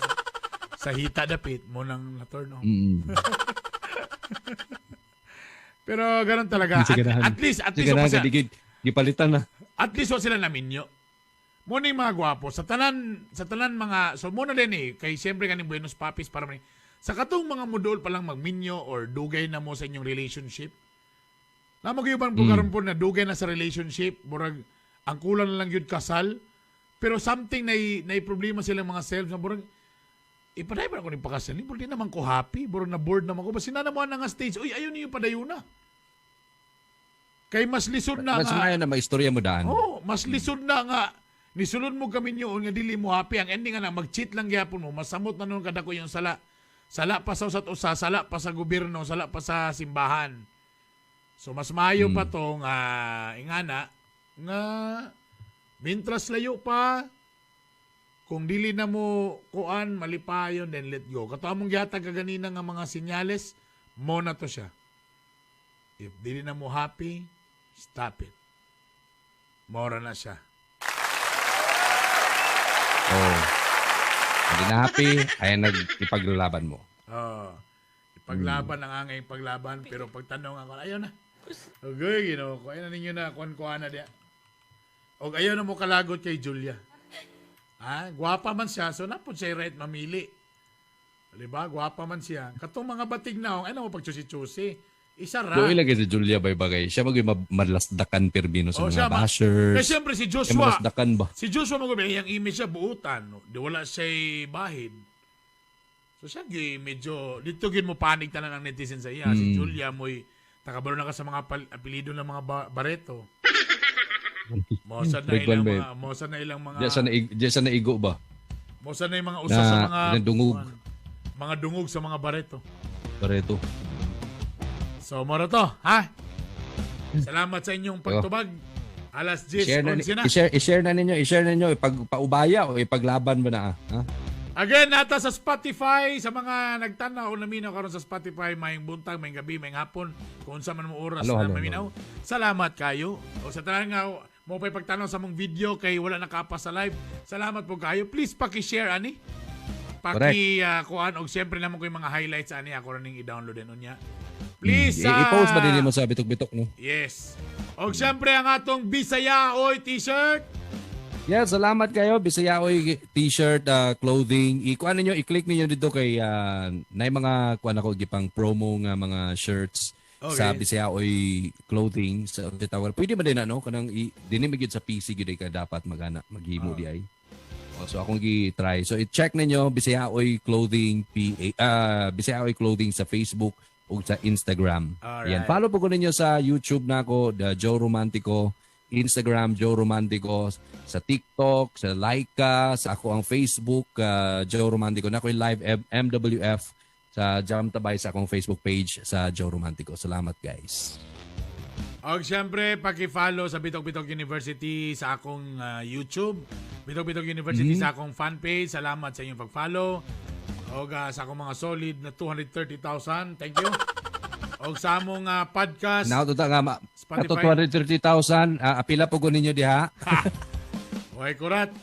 [SPEAKER 2] sa hita dapit mo nang na-turn on. Pero ganun talaga. At least
[SPEAKER 1] wa sila, gipalitan na.
[SPEAKER 2] At least wa sila naminyo. Mo ni mga gwapo sa tanan mga, so mo na din eh kay siyempre kaning Buenos Papis para man sa katong mga mudol pa lang magminyo or dugay na mo sa inyong relationship. Na magyuban po karon po na dugay na sa relationship, murag ang kulang na lang gyud kasal, pero something na na problema silang mga selves na murag ipaday ba ako ni pakasal ni, di naman ko happy, murag na bored naman ko, basta na mo na nga stage, uy, ayon niyo padayuna. Kay mas lisod na
[SPEAKER 1] Mas maayo na maistorya mo daan.
[SPEAKER 2] Oh, mas lisod na nga nisulod mo kami niyo nga dili mo happy, ang ending nga na mag-cheat lang gyapon mo, masamot na nun kadako yung sala. Sala pa sa usat usa, sala pa sa gobyerno, sala pa sa simbahan. So mas maayo pa to nga ingana nga mintras layo pa, kung dili na mo kuan malipayon, then let go. Kato among gihatag kaganina nga mga sinyales mo na to siya. If dili na mo happy, stop it. Mora na siya.
[SPEAKER 1] Oh. Hindi na happy, ay nag-ipaglalaban mo.
[SPEAKER 2] Oh. Ipaglaban ang angay paglaban, pero pagtanong ako, ayaw na. Okay, Ginoo ko. Ayaw na ninyo na kuan-kuan na diya. Og ayaw na mo kalagot kay Julia. Ha? Gwapa man siya, so napod siya right mamili. Diba? Gwapa man siya. Katong mga batig na, ay na mo pagchusi-chusi. Isa ra.
[SPEAKER 1] Doon lagi si Julia bay bagay. Siya magay malasdakan permino sa
[SPEAKER 2] Oh,
[SPEAKER 1] mga
[SPEAKER 2] siya
[SPEAKER 1] bashers.
[SPEAKER 2] Kaya siyempre si
[SPEAKER 1] Siya
[SPEAKER 2] Joshua,
[SPEAKER 1] malasdakan ba?
[SPEAKER 2] Si Joshua mo iyang image siya buutan. No? Di wala siya bahid. So siya gi medyo dito gid mo panig tanan ang netizen sa iya. Si Julia mo'y takabalo na ka sa mga apelyido ng mga bareto. Mosa na
[SPEAKER 1] Big one
[SPEAKER 2] ilang
[SPEAKER 1] ba
[SPEAKER 2] mga mosa na ilang mga
[SPEAKER 1] Diya sa naigo ba?
[SPEAKER 2] Mosa na yung mga usa sa mga
[SPEAKER 1] na dungog.
[SPEAKER 2] Mga dungog sa mga bareto.
[SPEAKER 1] Bareto.
[SPEAKER 2] So moro to, ha? Salamat sa inyong pagtubag. Alas 10,
[SPEAKER 1] I-share na,
[SPEAKER 2] 11 na.
[SPEAKER 1] i-share na ninyo, i-share na ninyo, ipagpaubaya o ipaglaban ba na? Ha?
[SPEAKER 2] Again, nata sa Spotify, sa mga nagtanaw o naminaw karon sa Spotify, maayong buntag, maayong gabi, maayong hapon, kung unsa man mo oras
[SPEAKER 1] Hello,
[SPEAKER 2] na
[SPEAKER 1] hello,
[SPEAKER 2] maminaw. Salamat kayo. O sa tanan nga mo pa'y pagtanaw sa mong video kay wala nakapa sa live. Salamat po kayo. Please paki-share ani. Paki kuan og siyempre naman ko yung mga highlights ani, ako ra ning i-download din unya. Please
[SPEAKER 1] I-post ba din mo sa bitok-bitok, no?
[SPEAKER 2] Yes. Og siyempre ang atong Bisaya Oy t-shirt.
[SPEAKER 1] Yeah, salamat kayo. Bisaya Oy t-shirt, clothing. I-kuan ninyo, i-click ninyo dito kay nay mga kuan ako gipang promo nga mga shirts sa Bisaya Oy clothing sa tawag. Pwede ba din ano kanang dinhi magyud sa PC gyud ka dapat magana maghimo di ay. Oh, so akong gi-try. So i-check ninyo Bisaya Oy Clothing PA, Bisaya Oy Clothing sa Facebook ug sa Instagram. Yan, follow po ko ninyo sa YouTube nako, The Joe Romantico, Instagram Joe Romantico, sa TikTok, sa Laika, sa ako ang Facebook Joe Romantico. Na ako'y live MWF sa Jam Tabay sa akong Facebook page sa Joe Romantico. Salamat, guys.
[SPEAKER 2] Og syempre, paki-follow sa Bitok Bitok University sa akong YouTube. Bitok Bitok University sa akong fan page. Salamat sa inyong pag-follow. Og sa akong mga solid na 230,000. Thank you. Og sa among podcast.
[SPEAKER 1] Now, tuta nga,
[SPEAKER 2] Spotify.
[SPEAKER 1] kato 230,000, apila po ko ninyo diha.
[SPEAKER 2] Okay, kurat.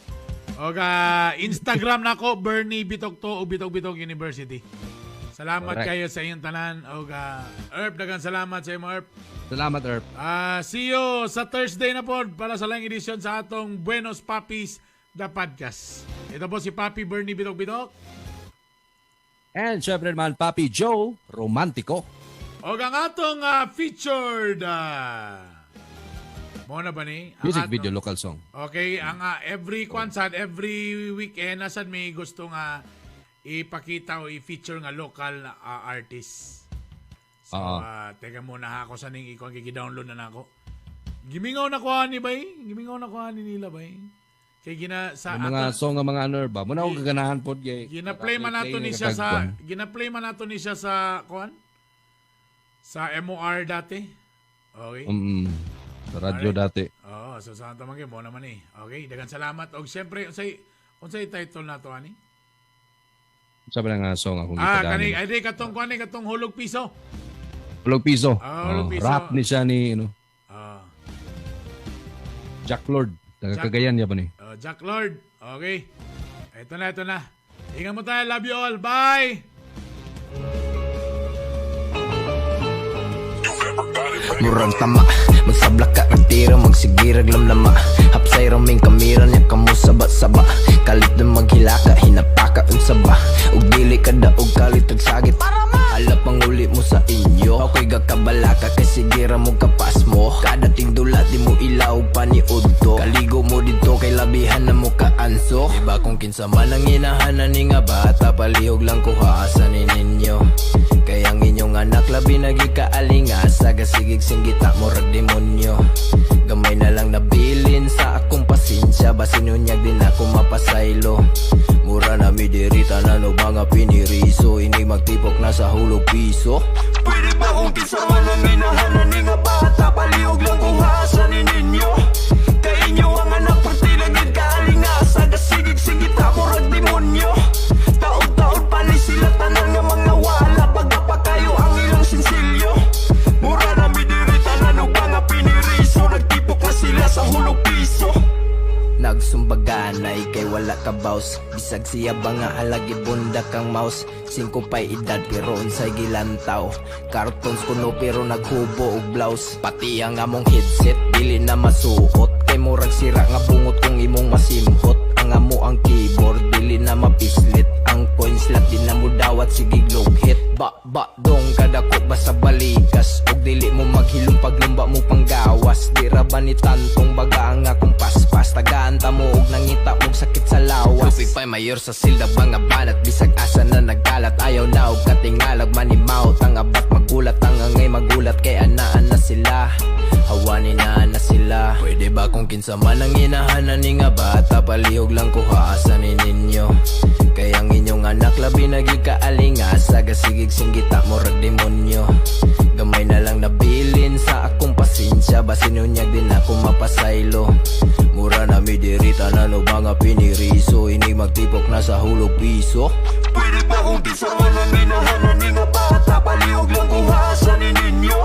[SPEAKER 2] Og Instagram nako, Bernie Bitok to o Bitok Bitok University. Salamat kayo sa inyong tanan. Og Erp, daghang salamat sa imo, Erp.
[SPEAKER 1] Salamat, Erp.
[SPEAKER 2] See you sa Thursday na po para sa laing edisyon sa atong Buenos Papis the Podcast. Ito po si Papi Bernie Bitok Bitok.
[SPEAKER 1] And syempre naman, Papi Joe, Romantico.
[SPEAKER 2] Og ang atong featured mo na ba ni? Ang
[SPEAKER 1] Music video, local song.
[SPEAKER 2] Okay, ang every kwansan, every weekend nasan may gusto nga ipakita o i-feature nga local artist. So, teka muna ha, ako sa ning ikaw gi-download na nako. Gimingaw na ko ani bay, gimingaw na ko ani nila bay. Kay gina sa
[SPEAKER 1] Yung mga song nga mga ano ba? Muna akong kaganahan po. Kay,
[SPEAKER 2] gina-play man nato ni siya sa gina-play man nato ni siya sa kuan, sa MOR dati. Okay.
[SPEAKER 1] Sa radyo dati.
[SPEAKER 2] Oo, so sa tamang mo naman eh. Okay, daghang salamat. Og syempre, unsay title nato ani?
[SPEAKER 1] Sabi na nga song akong
[SPEAKER 2] Kani
[SPEAKER 1] gipadanon.
[SPEAKER 2] ay di katong kuan ni katong Hulog Piso.
[SPEAKER 1] Hulog Piso.
[SPEAKER 2] Ah, Hulog
[SPEAKER 1] Oh,
[SPEAKER 2] Piso.
[SPEAKER 1] rap ni siya ni ano, Jack Lord. Taga Cagayan niya ba ni?
[SPEAKER 2] Oh, Jack Lord. Okay. Ito na, ito na. Ingat mo tayo. Love you all. Bye!
[SPEAKER 5] Murag tama, magsabla ka nagtira, magsigirag lamlama. Hapsay raming kamira niya kamo saba-saba. Kalit na maghilaka, hinapaka unsa ba. Ug dili ka daog kalit ug sagit. Ala panguli mo sa inyo. Ako'y gakabalaka kay sigira mo kapas mo. Kadating dula di mo ilaw pa ni Udto. Kaligo mo dito kay labihan na mo kaanso. Di ba kung kinsa man ang hinahanan ni nga bata, palihog lang kuha asa ni ninyo. Kay ang inyong anak labi nagikaalinga. Gasigig singgita murag demonyo. Gamay na lang nabilin sa akong pasensya. Basin unyag din ako mapasaylo. Mura na mi diri tanan og mga piniriso. Inig magtipok na sa hulog piso. Pwede ba kung kinsa man ang hinahanan ni nga bata, palihog lang kung haasa ni ninyo. Kay inyo ang anak partida gid kaalingasa. Gasigig singgita murag demonyo. Taod-taod pali sila tanan nga mga wala. Baga pa kayo ang ilang sinsilyo. Mura na mi diri tanan og mga piniriso. Nagtipok na sila sa hulog piso. Nagsumbaganay kay wala ka boss. Bisag siya ba nga alagi bunda kang mouse. Singko pa'y edad pero unsay gilantaw. Cartons kuno pero naghubo og blouse. Pati ang among headset dili na masuot. Kay murag sira nga bungot kung imong masimhot. Ang amo ang keyboard dili na mapislit. Ang coin slot di na mo dawat sige hit. Ba ba dong kadako ba sa balikas. Og dili mo maghilom paglumba mo panggawas. Di ra ba ni tantong baga ang akong paspas. Tagaan ta mo og nangita og sakit sa lawas. Tupig pa'y mayor sa silda nga banat. Bisag asa na nagkalat ayaw na og katingalag manimaw. Ang abat magulat ang angay magulat kay anaan na sila. Hawanin na na sila. Pwede ba kung kinsa man ang hinahanan ni nga bata, palihog lang kuha asa ni ninyo. Kay ang inyong anak labi nagikaalinga. Gasigig singgita murag demonyo. Gamay na lang nabilin sa akong pasensya. Basin unyag din ako mapasaylo. Mura na mi diri tanan og mga piniriso. Inig magtipok na sa hulog piso. Pwede ba kung kinsa man ang hinahanan ni nga bata, palihog lang kung haasa ni ninyo.